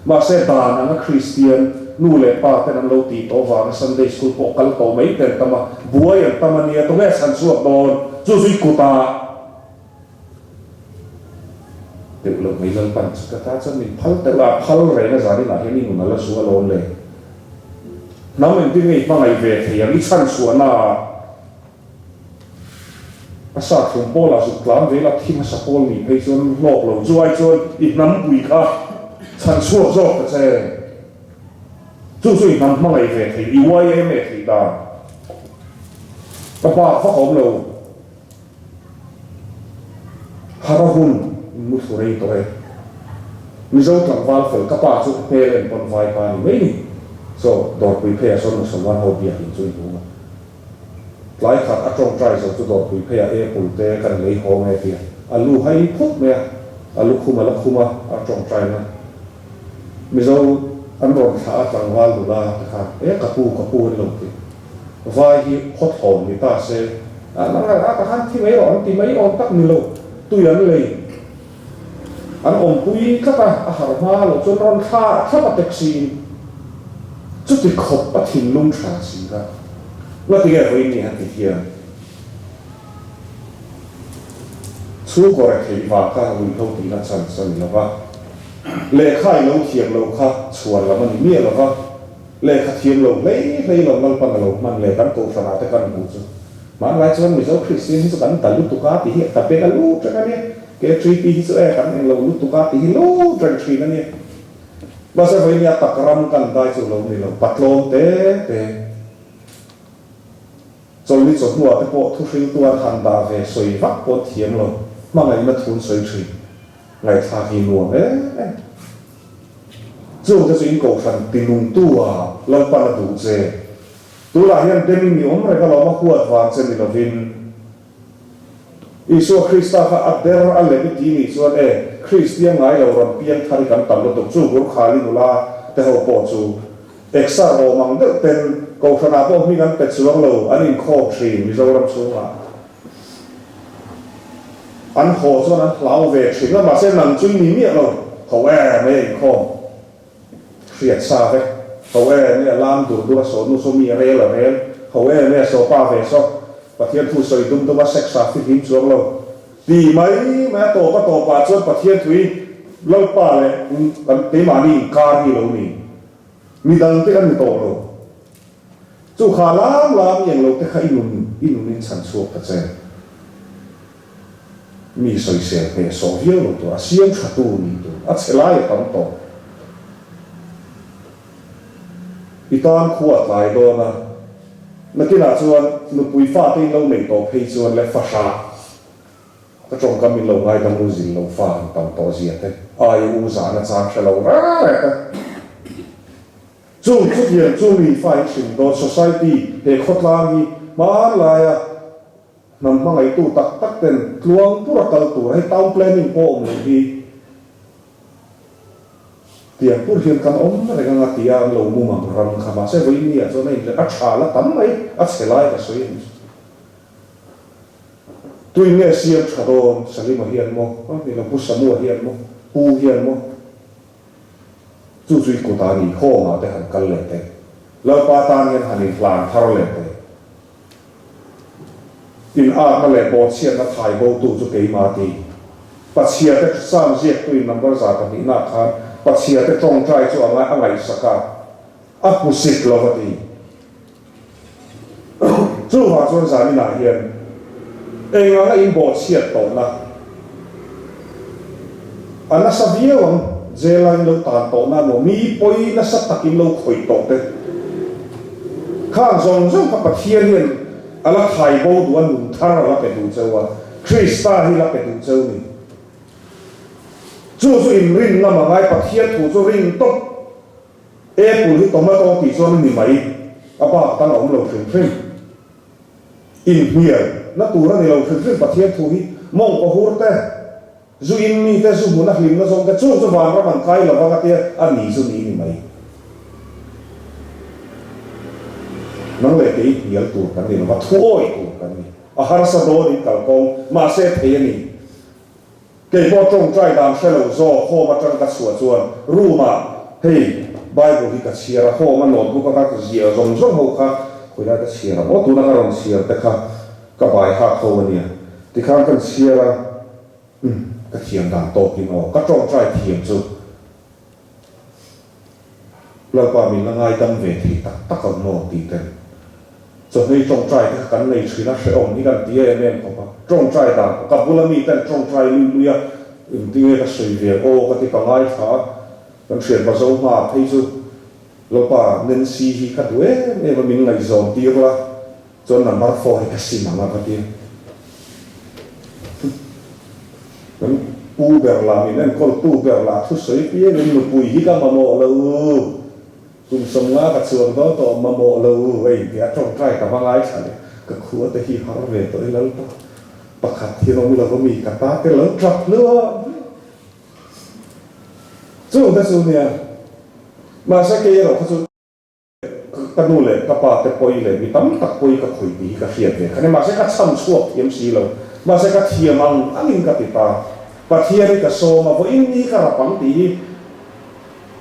mahse dan anga Kristian nu leh pa ten an lo tih tawh vanga Sunday school pawh kal tawh mai te an tam a, buai an tam a nia, tunge a chhan chhuak dawn, chu chu i kutah. Deuh loh mai Lalpan chu ka ta chuan min phal deuh a, phal reng a zan inah hian i nun a la zu alawm le. Hnam engtin nge i hmangaih ve thei ang i chhan chhuahna ah a sa thlum pawl ah zuk tlan ve la thi hmasa pawl nih phei chuan hlawk lo chu ai chuan i hnampui kha chhan chhuak zawk ta che. Chu chu i hnam hmangaih ve thei i YMA theih dan ka bak vak a awm lo. Hara hun in mu thlu rei tawh e. Mizo tlangval fel ka pa chu hmel en pawn vai pa ni mai ni. Chaw dawrpui pheiah sawn Musalman ho biakin chu i hung a. Tlai khat a tawngtai zo chu dawrpui pheiah apple te kan lei haw nge tia a lu hai phut mai a, a lukhum a la khum a, a tawngtai na. Mizo an rawn thlah a tlangval nula te khan e ka pu ka pu an lo ti. Vai hi khawthlawm ni ta se a nang a ta khan thi mai rawh an ti mai awm tak ni lo. Tui an lei an awmpui tlat a, a harh hma loh chuan rawn thla thlap a taxi in chuti khawp a thinlung tha si kha. Ngatinge vawiin ni han ti hian. Chhungkaw retheih vang kha ruihhlo tihna chance a ni lo va, lehkha i lo thiam lo kha chhuan lam a ni miah lo va, lehkha thiam lo hlei hlei lo Lalpan a lo hman leh kan kohhranah te kan hmuh chu hmanlai chuan Mizo Kristian hi chu kan dal lutuk a tih hi ka beng a lut reng a nia, KTP hi chu e kan englo lutuk a tih hi lut reng thin a nia. Mahse vawinia tak ram kan dai chu lo ni lo, patlawm te te. Chawlni chawhnuah te pawh thuhriltu an han dah ve sawi vak pawh thiam lo, hmangaihna thu an sawi thin. Ngaihthlak hi nuam em em. Chung te chu in kohhran tinungtu a Lalpan a duh che. Tunah hian demin i awm reng alawm a huat vang che ni lovin. Isua Krista kha a der a lem i ti nih chuan e, Kristian ngai lo rawn piang thar i kan tam lutuk chu Gurkhali nula te ho pawh chu Exer awm ang deuh ten Kohhranah pawh hming an pe chuang lo, an inkhawm thin Mizoram chhungah. An haw chuan an hlau ve thin a, mahse nang chu i ni miah lo, ho e mai a inkhawm. Hriat sa vek, ho e mai a lam dur dur a saw nu saw mi a rel a rel, ho e mai a saw pa ve saw, Pathian thu sawi dum dum a sex a fihlim chuang lo. Ti mai mai a tawp a tawpah chuan Pathian thui Lalpa leh kan keimahni inkar hi lo ni. Midangte a ni tawh lo. Chu kha lam lam i englo te kha i nun i nunin chhan chhuak ta che. Mi sawisel hnehsawh viau lo tur, a siam tha tu nih tur, a chhe lai a tam tawh. I tan khua a tlai dawn a, nakinah chuan nupui fate in lo nei tawh phei chuan le fahrah Ka tawngkam min lo ngaidam u zil lo fa han tam tawh zia te, ai u zahna chang hre lo reng reng te. Chung chutiang chu mi fa in hrim dawn society he khawtlang hi hmanlaia hnam hmangaihtu tak tak ten tluang pura kal tur hei town planning pawh awm loh hi. Tiang pur hian kan awm reng anga tia an lo mum ang ram kha mahse vawiin ah chuan a inleh a tha la tam mai a chhe lai ka sawi a nih chu. Tuin nge siam tha dawn Salima hian maw a ni lo Pu Samua hian maw Pu hian maw chu chu i kut ah a ni home ah te han kal leh teh Lalpa tan hian han inhlan thar leh teh. In atna leh bawhchhiatna thai botu chu keimah ti. Pachiate Psalm ziaktuin number 200 nah khan Pachiate tawngtai chu a a ngaihsak a, a hmusit lo a ti. Chuvang chuan zaninah hian eng anga in bawhchhiat tawhna a nasa viau ang, jail a in lo tan tawhna emaw mi pawi nasa tak in lo khawih tawh te khang zawng zawng kha Pathian hian a la thai bo duh a, nun thar a la pe duh cheu a, Krista hi la pe duh cheu ni. Chu chu inrin ngam a ngai, Pathian thu chu rin tawp. Apple hi tomato tih chuan a ni mai, a bak dang a awm lo hrim hrim. Inhnial na tur a ni lo hrim hrim Pathian thu hi mawngkaw hur te, zu in mi te, zu hmun a hlimna zawng te chung chu vanram an kai lo vang a tia a ni chu ni ni mai. Nang leh kei hnial tur kan ni lo va, thuawi tur kan ni. A harsa dawn in kalkawng mahse thei a ni. Kei pawh tawngtai dan hre lo zawk home atang ka chhuah chuan room ah hei Bible hi ka chhiar a, home a notebook a ka ziah zawng zawng ho kha khawilai ka chhiar ang aw tuna ka rawn chhiar te kha ka bai hak ho ania tikhan kan chhiar a umm ka thiam dan tawkin aw ka tawngtai thiam chu Lalpa min la ngaidam ve thei tak tak ang maw tih ten chawhmei tawngtai te kha kan nei thin a, hrehawm hi kan ti em em khawp a, tawngtai dan pawh ka bula mi ten tawngtai lui lui a, engtinge ka sawi ve ang aw ka ti ka ngaithla a, kan hriatba zo hma phei chu Lalpa Nancy hi ka duh em em a min ngaihzawn tir la Chuan number four hi ka sim ang a va ti a. Kan pu ber lah min enkawl tu ber lah thusawi piangin nupui hi ka mamawh lo u, kum 50 ka chuang dawn tawh mamawh lo u hei tia tawngtai ka va ngaithla leh ka khua te hi har ve tawh i Lalpa pakhat hi rawng lo va mi ka ta te lo tap hluah mai. Chung te chu nia mahse kei erawh kha chu. Ka nu leh ka pa te pawi leh mi tam tak pawi ka khawih tih hi ka hriat ve kha ni. Mahse ka chhan chhuak thiam si lo. Mahse ka thiam ang angin ka ti ta. Pathian hi ka sawm a, vawiin ni ka rap ang tih hi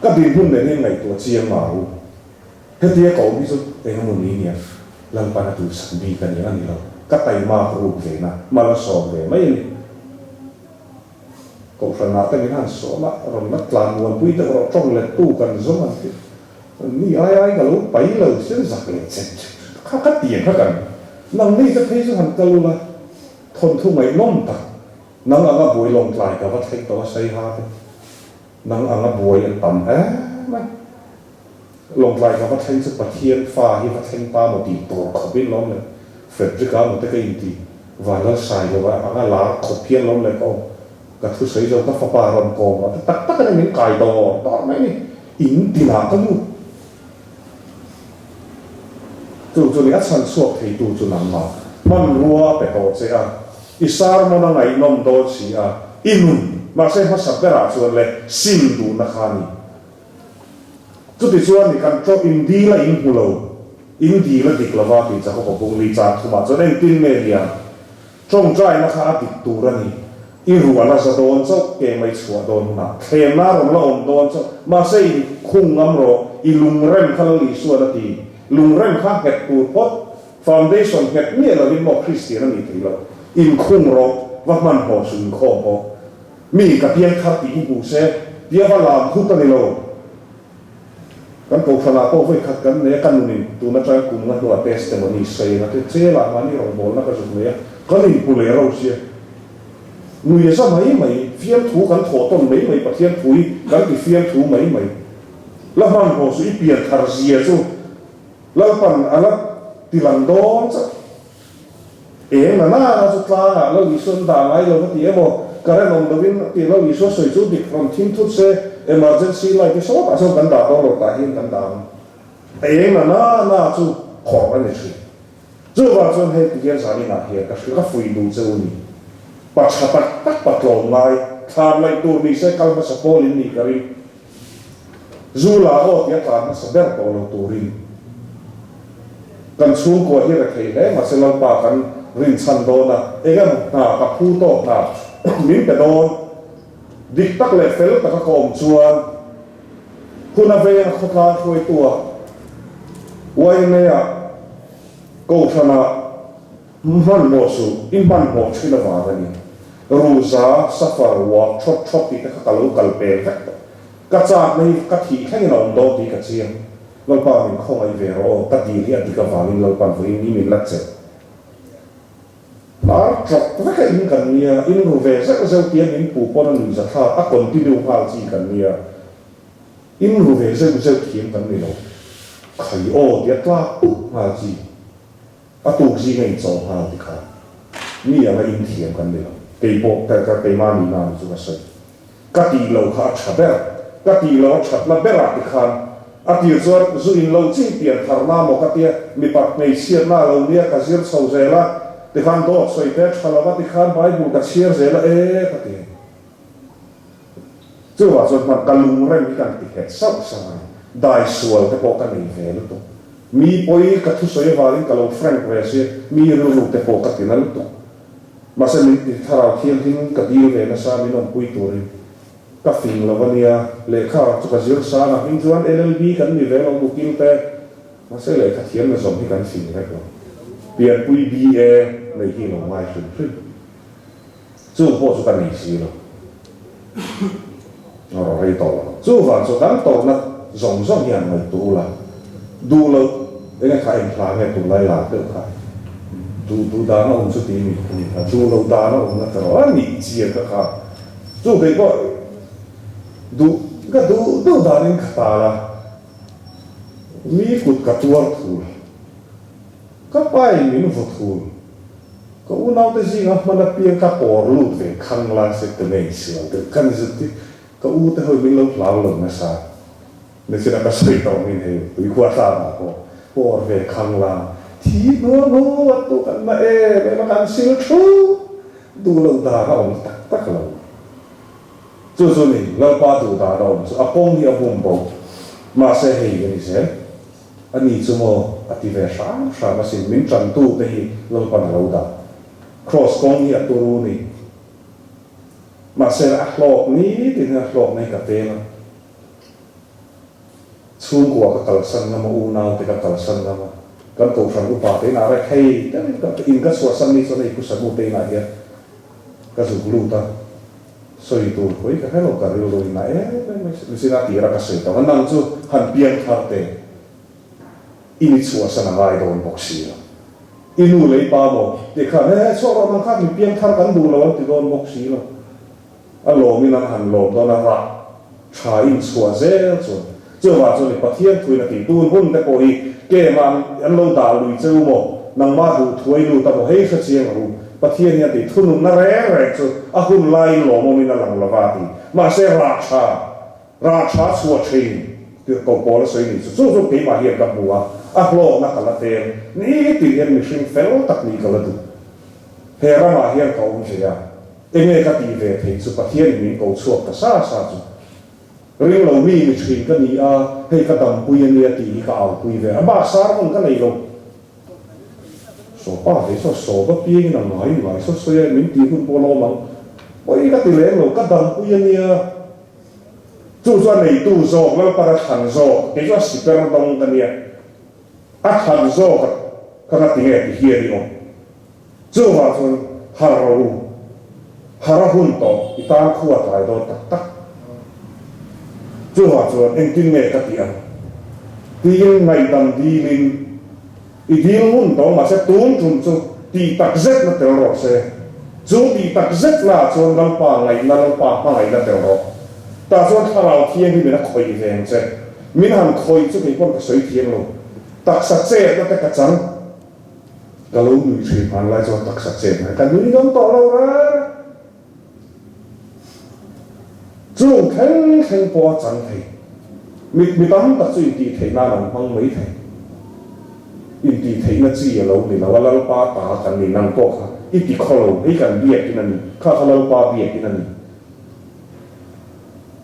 ka dinhmun nen hian ngaihtuah chiang mah u. Hetia ka awm hi chu eng emaw ni nia Lalpan a duhsak bik a ni a ni lo. Ka taimak ruk ve na, mal a sawm ve mai a ni. Kohhranah te min han sawm a, rawn la tlan muanpui deuh rawh tawng lettu kan zawng an ti. Ni ai ai ka lo pai lo sil zak leh chem chem kha ka tiang kha kan nang ni te phei chu han kal ula thawnthu ngaihnawm tak nang anga buai lawngtlai ka va thleng tawh a Saiha te nang anga buai an tam em mai lawngtlai ka va thleng chu Pathian fa hi va thleng ta maw tih tur khawp in lawm le Frederick a maw te ka inti Vanlalsai lo a anga lar khawp hian lawm le ka awm Ka thusawi zo ka fapa rawn kawm a, tak tak a ni min kai dawr dawr mai ni, in tinah ka lut. Chu chu ni a chhan chhuak theitu chu nangmah hmanrua a pe tawh che a, i sermon a ngaihnawm dawn si a, i nun, mahse hmasa berah chuan le sim duhna kha a ni. Chutichuan ni kan ṭawh in dil a in hmu lo, in dil a dik lova tih Jakob-a bungli chang thumah chuan engtin nge niang? Tawngtaina kha a dik tur a ni. I rual a za dawn chauh, ke mai chhuah dawn hunah thlemna a rawn la awm dawn chauh. Mahse in khung ngam rawh, i lungrem kha Lal Isuan a ti. Lungrem kha nghet tur phawt, foundation nghet miah lovin maw Kristian a nih theih loh. In khung rawh, va hmanhmawh suh inkhawm pawh. Mi ka piang thar tih hi hmu se, tia va lam hut a ni lo. Kan kohhranah pawh vawi khat kan nei a, ka nunin tun atang kum nga hnuah testimony sawi anga te chelah mahni rawngbawlna ka zuk nei a, kan inhmu leh ro sia. Nui a za mai mai, fiamthu kan thawh tawn mai mai, Pathian thu hi kan ti fiamthu mai mai. La hmanhmawh chu i pian thar zia chu Lalpan a la ti lang dawn chauh. Eng na na chu tlangah Lal Isua an dah ngai lo va ti emaw, current awm lovin a ti Lal Isua sawi chu dik rawn thim thut se, emergency light hi sawtah chuan kan dah dawn lo tah hian kan dah ang. Eng na na na chu khawrh a ni thin. Chuvang chuan hei ti hian zaninah hian ka hrilh ka fuih duh che u ni. Pa tha tak tak pa tlawm ngai, thlan laih tur ni se kal hmasa pawl in nih ka ring. Zu la aw tia tlan hmasa ber tawh lo turin kan chhungkua hi rethei hle mahse Lalpa kan rinchhan dawn a, eng emaw hna ka phu tawk hna min pe dawn. Dik tak leh fel taka ka awm chuan hun a venga khawtlang hruaitua YMA-ah Kohhranah hmanhmawh suh, i hmanhmawh thin avang a ni. Ruza, suffer, walk, thawt thawt tih te kha ka lo kal pel vek tawh. Ka chakna hi ka thih thlengin a awm dawn tih ka chiang. Lalpa min khawngaih ve rawh aw, ka dil hi a dik avangin Lalpa'n vawiin ni min la chelh. Hnar tawk veka in kan nia, in ru ve zeuh zeuh tia min puh pawn a nuih zathlak, a continue nghal chi kan nia. In ru ve zeuh zeuh thiam kan ni lo. Khai aw tia tlak pup nghal chi. A tuk zinga in chaw nghal ti kha mi anga in thiam kan ni lo. Kei pawh ka ka keimah nihna ang chu ka sawi. Ka tih lo kha a tha ber. Ka tih lo a thatna berah ti khan a tir chuan zu in lo chi pian tharna maw ka tia mipat hmeichhiatna a lo nia ka zir chho zel a ti khan dawt sawi te a tha lo a ti khan Bible ka chhiar zel a e ka ti. Chuvah chuan hman ka lungrem hi kan ti nghet sauh sauh a ni. Dai sual te pawh ka nei ve lutuk. Mi pawi ka thusawi avangin ka lo frank ve sia, mi rilru te pawh ka ti na lutuk. Mahse min ti thlarau thianghlim ka dil ve nasa min awmpui turin ka fing lo a nia. Lehkha chu ka zir san a, hming chuan LLB kan ni ve lo mukil te. Mahse lehkha thiam na zawm hi kan fing vek lo. Pianpui BA nei hi lo ngai hrim hrim. Chung pawh chu ka nei si lo. A rawn rei tawh lo. Chuvang chu kan tawrhna zawng zawng hian ngaihtuah ula, duh loh eng nge kha eng hla nge tunlai lar deuh kha duh duh dan a awm chu tih ni a ni kha, duh loh dan a awmna ka rawh a nih chian ka kha. Chu kei pawh duh ka duh duh danin ka tal a, mi kut ka tuar thul, ka pain min vaw thul. Ka unaute zinga hman apiang ka pawr lut ve khang lai se ka nei sual deuh ka ni zut hi ka u te ho min lo hlau lo nasa nichin a ka sawi tawh angin hei tuikhuah tlangah pawh pawr ve khang la thi hnual hnual tu kan na em em a kan sil thu duh loh dan a awm tak tak lo chu chu ni Lalpa duh dan a awm chu a kawng hi a bum bo mahse hei a ni zel. A ni chu maw? A ti ve hram hram asin, min tantu te hi Lalpan a lo dah. Kraws kawng hi a turu ni. Mahse a hlawk ni tin hian a hlawkna hi ka peng a. Chhungkua ka kalsan ngam a, unau te ka kalsan ngam a, kan kohhran upa te inah rethei deuhin ka in ka chhuahsan ni chuan hei Phusamu te inah hian ka zuk lut a, sawi tur khawi ka hre lo, ka rilru in a em em mai sin a tira ka sawi tawh a, nang chu han piang thar teh i ni chhuahsan a ngai dawn bawk si lo, i nu leh i pa maw tih khan he he chhuak rawh nang khan mi piang thar kan duh lo an ti dawn bawk si lo. A lawmin an han lawm dawn a, rah tha in chhuah zel chuan chuvang chuan i Pathian thuin a ti, tun hun te pawh hi kem ah an lo dah lui che u maw, nangmah duh thuai lut a maw, hei hre chiang rawh u, Pathian hian ti thununna reng reng chu a hun laiin lawmawmin a lang lova a ti, mahse rah tha, rah tha chhuah thin tirhkoh pawl a sawi ni chu, chu chu keimah hian ka hmu a, a hlawkna ka la tel, nitin hian mihring fel tak nih ka la duh, he ramah hian ka awm ve a. Enge ka tih ve theih chu Pathianin min ko chhuak ta sa sa chu. Ring lo mi mi thin ka ni a, hei ka dampui a nia tih hi ka aupui ve a, bak sermon ka nei lo. Sawpa ve saw sawp apiangin a ngai ngai saw sawi a, min tih hun pawh la awm ang. Pawi ka ti lem lo, ka dampui a nia. Chu chu a neitu zawk, Lalpan a thlan zawk, kei chu a siper dawng ka nia. A thlan zawk a ka nga ti nge ti hian i awm. Chuvang chuan har rawh u, har a hun tawh, i tan khu a tlai dawn tak tak. Chuvang chuan engtin nge ka tih ang? Tiin ngaihdam dilin i dil ngun tawh mahse tun tum chu tih tak zetna tel rawh se. Chu tih tak zetnaah chuan Lalpa ngaihna, Lalpa hmangaihna tel rawh. Tah chuan Thlarau Thianghlimin a khawih ve ang che. Min han khawih chu kei pawn ka sawi thiam lo. Taksa chetna te ka chang. Ka lo nui thin hman lai chuan taksa chet mai ka nui ngam tawh lo reng. Chung thleng thleng pawh a chang thei. Mit mi tam tak chu intih theih nan an hmang mai thei. Intih theihna chi a lo ni lo a, Lalpa ta kan ni nang pawh kha i ti khaw lo, hei kan biakin a ni, kha kha Lalpa biakin a ni.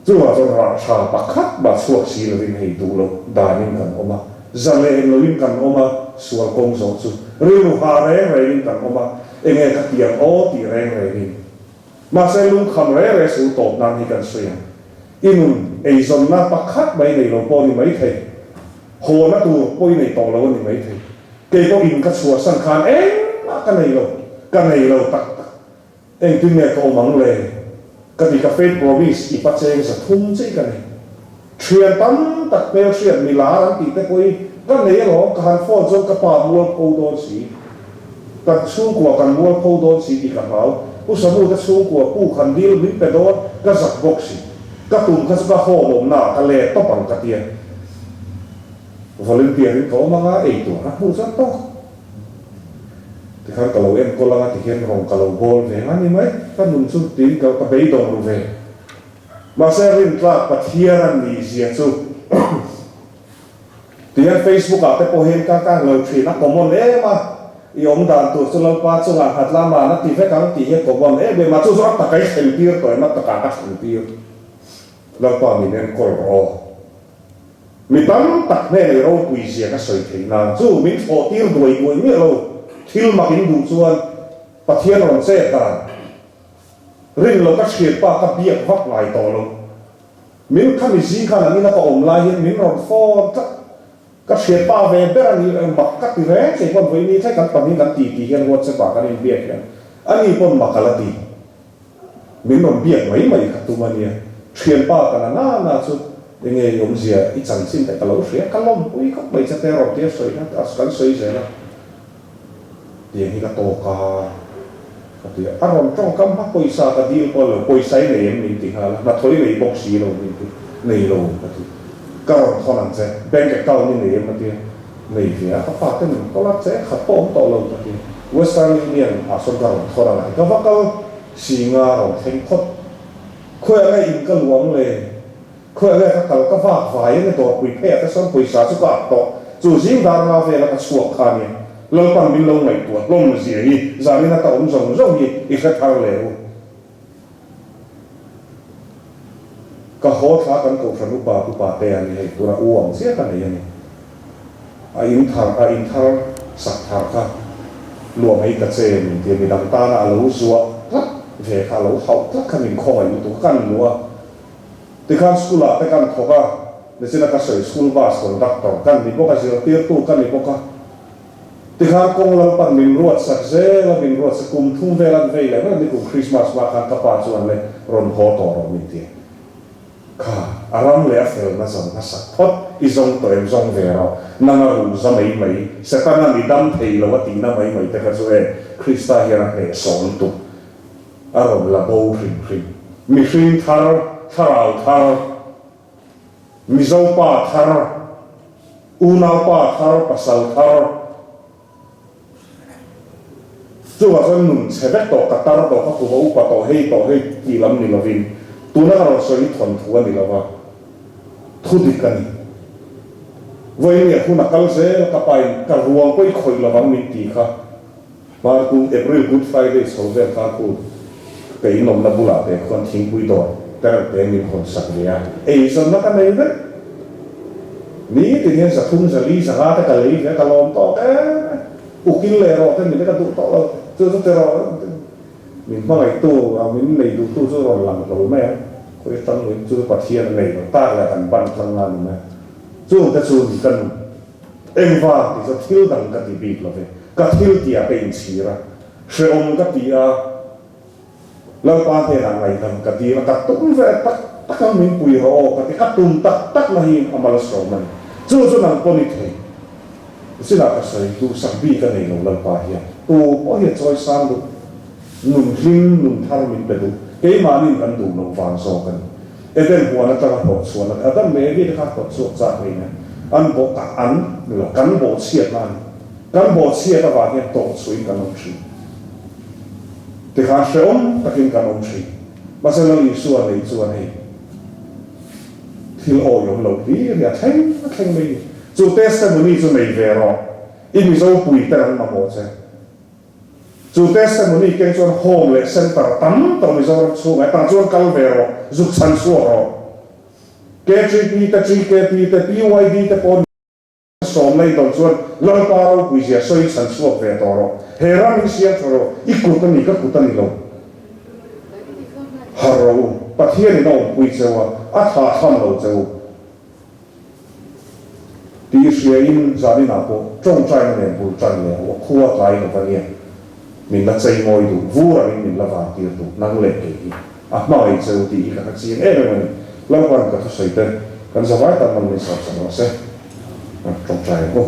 Chuvah chuan rah tha pakhat mah chhuak si lovin hei duh loh danin kan awm a, zalen loin kan awm a, sual kawng zawh chu rilru ha reng rengin kan awm a, enge ka ti ang aw tih reng rengin. Mahse lungkham reng reng sul tawp nan hi kan sawi ang. I nun eizawnna pakhat mai nei lo pawh a ni maithei, hawna tur pawh i nei tawh lo a ni maithei. Kei pawh in ka chhuahsan khan engmah ka nei lo, ka nei lo tak tak. Engtin nge ka awm ang le? Ka ti ka faith promise i pacheng 300 che i ka nei. Thian tam tak hmelhriat mi lar an tih te pawh i ka nei alawm ka han phone chuan ka pa mualpho dawn si. Kan chhungkua kan mualpho dawn si tih ka hlau. Pu Samu te chhungkua pu khan dil min pe dawn ka zak bawk si. Ka tum kha chu ka home awmna ah ka let tawp ang ka tia. Volunteer in ka awm anga ei tur ka hmuh chuan tawk. Tikhan ka lo enkawl anga tihian rawng ka lo bawl ve nga ni mai, ka nun chu tiin ka ka beidawng ru ve. Mahse rintlak Pathian a nih zia chu tihian Facebook ah te pawh hian ka ka lo thin a common em a, i awm dan tur chu Lalpa chungah nghat la man a ti vek ang tih hi a common em em a, chu chu a taka i thlen tir tawh em a takah ka thlen tir. Lalpa min enkawl rawh aw. Mi tam tak hnenei ropui zia ka sawi theih nan chu min thlawh tir duai duai miah lo. Thil mak in duh chuan Pathian rawn chet dan rin lo ka thian pa ka biak vak ngai tawh lo. Min khami zing khan an ina ka awm lai hian min rawn phone tlat. Ka thian pa ve ber a ni mak ka ti reng kei pawn vawiin ni thleng kan pahnih kan ti ti hian WhatsApp ah kan inbiak hian ani pawn mak a la ti. Min rawn biak mai mai kha tum a nia. Thianpa ka na na na chu enge i awmzia i chanchin te ka lo hria, ka lawmpui khawp mai che te rawn tia sawi kha kan sawi zel a. Tiang hi ka tawk a ka ti a, a rawn tawngkam hma pawisa ka dil pawh lo, pawisa i nei em min ti nghal a, hnathawh i nei bawk si lo min ti, nei lo ka ti. Ka rawn thawn ang che, bank account i nei em a tia, nei ve a, ka pa te min kawl a, che khat pawh awm tawh lo ka ti. Western Union ah sawn ka rawn thawn ang a ti, ka va kal. Singa rawn thleng phawt. Khawiah nge in ka luang le? Khawiah nge ka kal ka vak vai enge dawrpui pheiah te sawn pawisa chu ka ak tawh. Chu zing dar nga vela ka chhuak kha nia. Lalpan min lo ngaihtuah hlawm zia hi zanin ata awm zawng zawng hi i hre thar le u. Ka haw thla kan kohhran upa upa te a ni hei tura u ang chiah ka nei a ni. A in thar a in thar sak thar kha luah mai ta che min ti a, midang tana a lo zuah tlat ve kha a lo hauh tlat kha min khawngaih lutuk a kan luah a. Tikhan school ah te kan thawk a, nichina ka sawi school bus conductor kan ni bawk a, zirtirtu ka ni bawk a. Tikhan kawng Lalpan min ruat sak zel a, min ruat sak kum thum vel an vei leh mai nikum Christmas hma khan ka pa chuan le rawn haw tawh rawh min ti a. Kha, a ram leh a felna zawng hmasak phawt i zawng tawh em zawng ve rawh, nang a ruh za mai mai, Setana'n i dam thei lo a tihna mai mai te kha chu e, Krista hian a hnehsawh lutuk a rawn la bo hrim hrim. Mihring thar, thlarau thar, Mizo pa thar, unau pa thar, pasal thar, chuvah chuan nun chhe vek tawh, ka tar tawh, ka kuva upa tawh, hei tawh, hei tih lam ni lovin, tuna ka rawn sawi hi thawnthu a ni lova, thu dik a ni. Vawiin hun a kal zel a, ka pain ka ruang pawh i khawih lovang min ti kha. Hmarkung April Good Friday chho vel khan khu ka inawmna bulah te khuan thingpui dawr tereuh te min hawn sak ve a, eizawnna ka nei vek. Nitin hian 300 400 te ka lei ve a, ka lawm tawk em e. Ukil leh rawh te min te ka duh tawh lo, chu chu ti rawh min hmangaihtu min nei duhtu chu rawn lang hlawl mai ang, khawi atang luin chu chu Pathian a nei lo tak leh kan ban tlang nga ni mai. Chungte chu ni ka nun. Engvang tih chu thil dang ka ti bik lo ve, ka thil tihah ka inchhir a, hrehawm ka ti a, Lalpa hnenah ngaihdam ka dil a, ka tum ve tak tak ang min pui rawh aw ka ti, ka tum tak tak na hi a malsawm a ni. Chu chu nang pawn i thei. Zinah ka sawi, duhsak bik a nei lo Lalpa hian tu pawh hi a chawi sang duh, nun hlim, nun thar min pe duh, keimahniin kan duh loh vang zawk a ni. Eden huan atanga hlawh chhuahna te, Adam leh Evi te kha hlawh chhuak chak rih nen an bawh ah an ni lo, kan bawh chhiatna a ni. Kan bawh chhiat avang hian tawh chhuahin kan awm thin. Tikhan hrehawm takin kan awm thin. Mahse Lal Isua nei chuan hei thil awihawm lo hlir hi a thleng a thleng mai ni. Chu testimony chu nei ve rawh, i Mizo pui ten an mamawh che. Chu testimony keng chuan home leh center tam tawh Mizoram chhungah tah chuan kal ve rawh, zuk chhan chhuak rawh. KTP te, GKP te, PYD te pawh sawmna i dawn chuan Lalpa ropuizia sawi chhan chhuak ve tawh rawh. He ram hi siam tha rawh, i kut a ni, ka kut a ni lo. Harh rawh u, Pathianin a awmpui cheu a, a thlahthlam lo cheu. Tih hriain zaninah pawh tawngtaina nen bul tan leh a khua tlai lo va nia. Min la chei mawi duh, vur angin min la van tir duh, nang leh kei hi a hmangaih cheu tih hi ka hre chiang em em a ni. Lalpan ka thusawi te kan zavai tan man min sawm sak rawh se. Tawngtai ang u.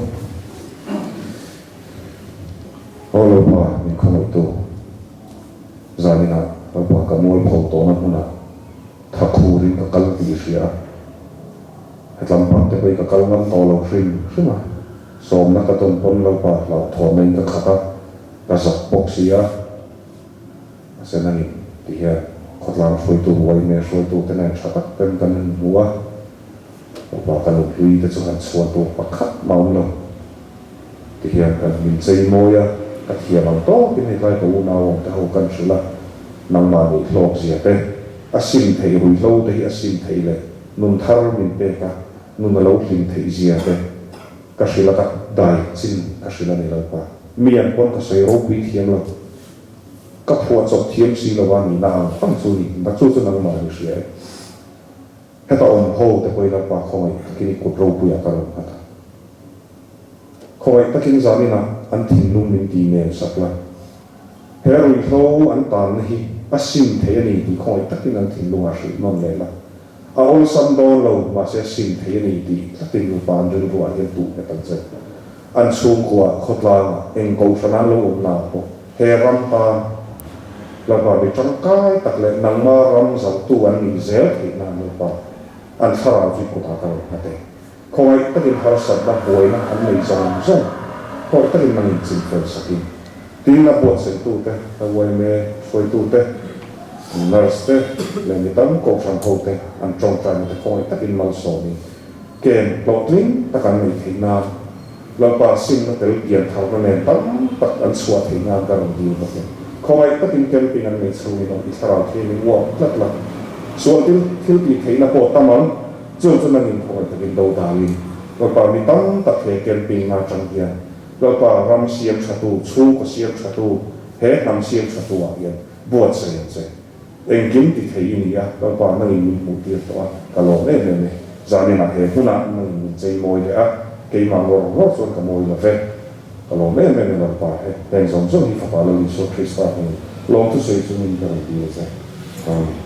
Aw Lalpa min khawngaihtu, zaninah Lalpa ka mualpho tawhna hmunah Tha khurin ka kal tih i hria a, hetlam pang te pawh hi ka kal ngam tawh lo hrim hrim a, sawmna ka tawn pawn Lalpa hlauhthawnna in ka khat a, ka zak bawk si a, mahse nangin ti hian khawtlang hruaitu uaime hruaitu te nen tha tak ten kan inhmu a, Lalpa ka nunhlui te chu han chhuan tur pakhat mah awm lo. Ti hian kan min chei mawi a, ka thiam ang tawkin hei tlai ka unau awm te ho kan hrilh a, nangmah nih hlawk zia te, a sim theih ruihhlo te hi a sim theih leh nun thar min pek a, nun a lo hlim theih zia te ka hrilh a, ka dai chin ka hrilh a ni Lalpa. Mi an pawn ka sawi ropui thiam lo, ka phuah chawp thiam si lo a nihna ang ang chu ni, na chu chu nangmah ni hria e. Heta awm ho te pawhin Lalpa khawngaih takin i kut ropuiah ka rawn nghat a. Khawngaih takin zaninah an thinlung min ti nem sak la. He ruihhlo an tanna hi a sim thei a ni tih khawngaih takin an thinlungah hrilh nawn leh la. A awlsam dawn lo, mahse a sim thei a ni tih tlatin nupa an rilruah hian tuh nghet ang che. An chhungkua khawtlangah eng kohhran an lo awm nang pawh he ram tan Lalpa mi tangkai tak leh nangma ram zauhtu an nih zel theih nan Lalpa an thlarau chu i kutah ka rawn nghat e. Khawngaih takin harsatna buaina an nei zawng zawng khawngaih takin nang inchimfel sakin tin a buatsaihtu te, yma hruaitu te, nurse te leh mi tam kohhran ho te an tawngtaina te khawngaih takin malsawmin Ken hlawhtling tak an neih theih nan Lalpa simna tel pian tharna nen tam tak an chhuah theih nan ka rawn dil bawk e. Khawngaih takin camping an nei chhungin awm i thlarau thiangin uap tlat la. Sual thil thil tih theihna pawh tam ang, chung chu nangin khawngaih takin do dalin Lalpa mi tam tak he camping na atang hian Lalpa ram siam thatu, chhungkaw siam thatu, he hnam siam thatu ah hian buatsaih ang che. Engkim ti thei i ni a, Lalpa nangin min hmuh tir tawh a, ka lawm em em e. Zaninah he hmunah nangin min chei mawi leh a, keimah ngawr ngawr chuan ka mawi lo ve. Ka lawm em em e Lalpa, he heng zawng zawng hi Fapa Lal Isua Krista hmingin lawmthu sawi chungin ka rawn dil che. Amen.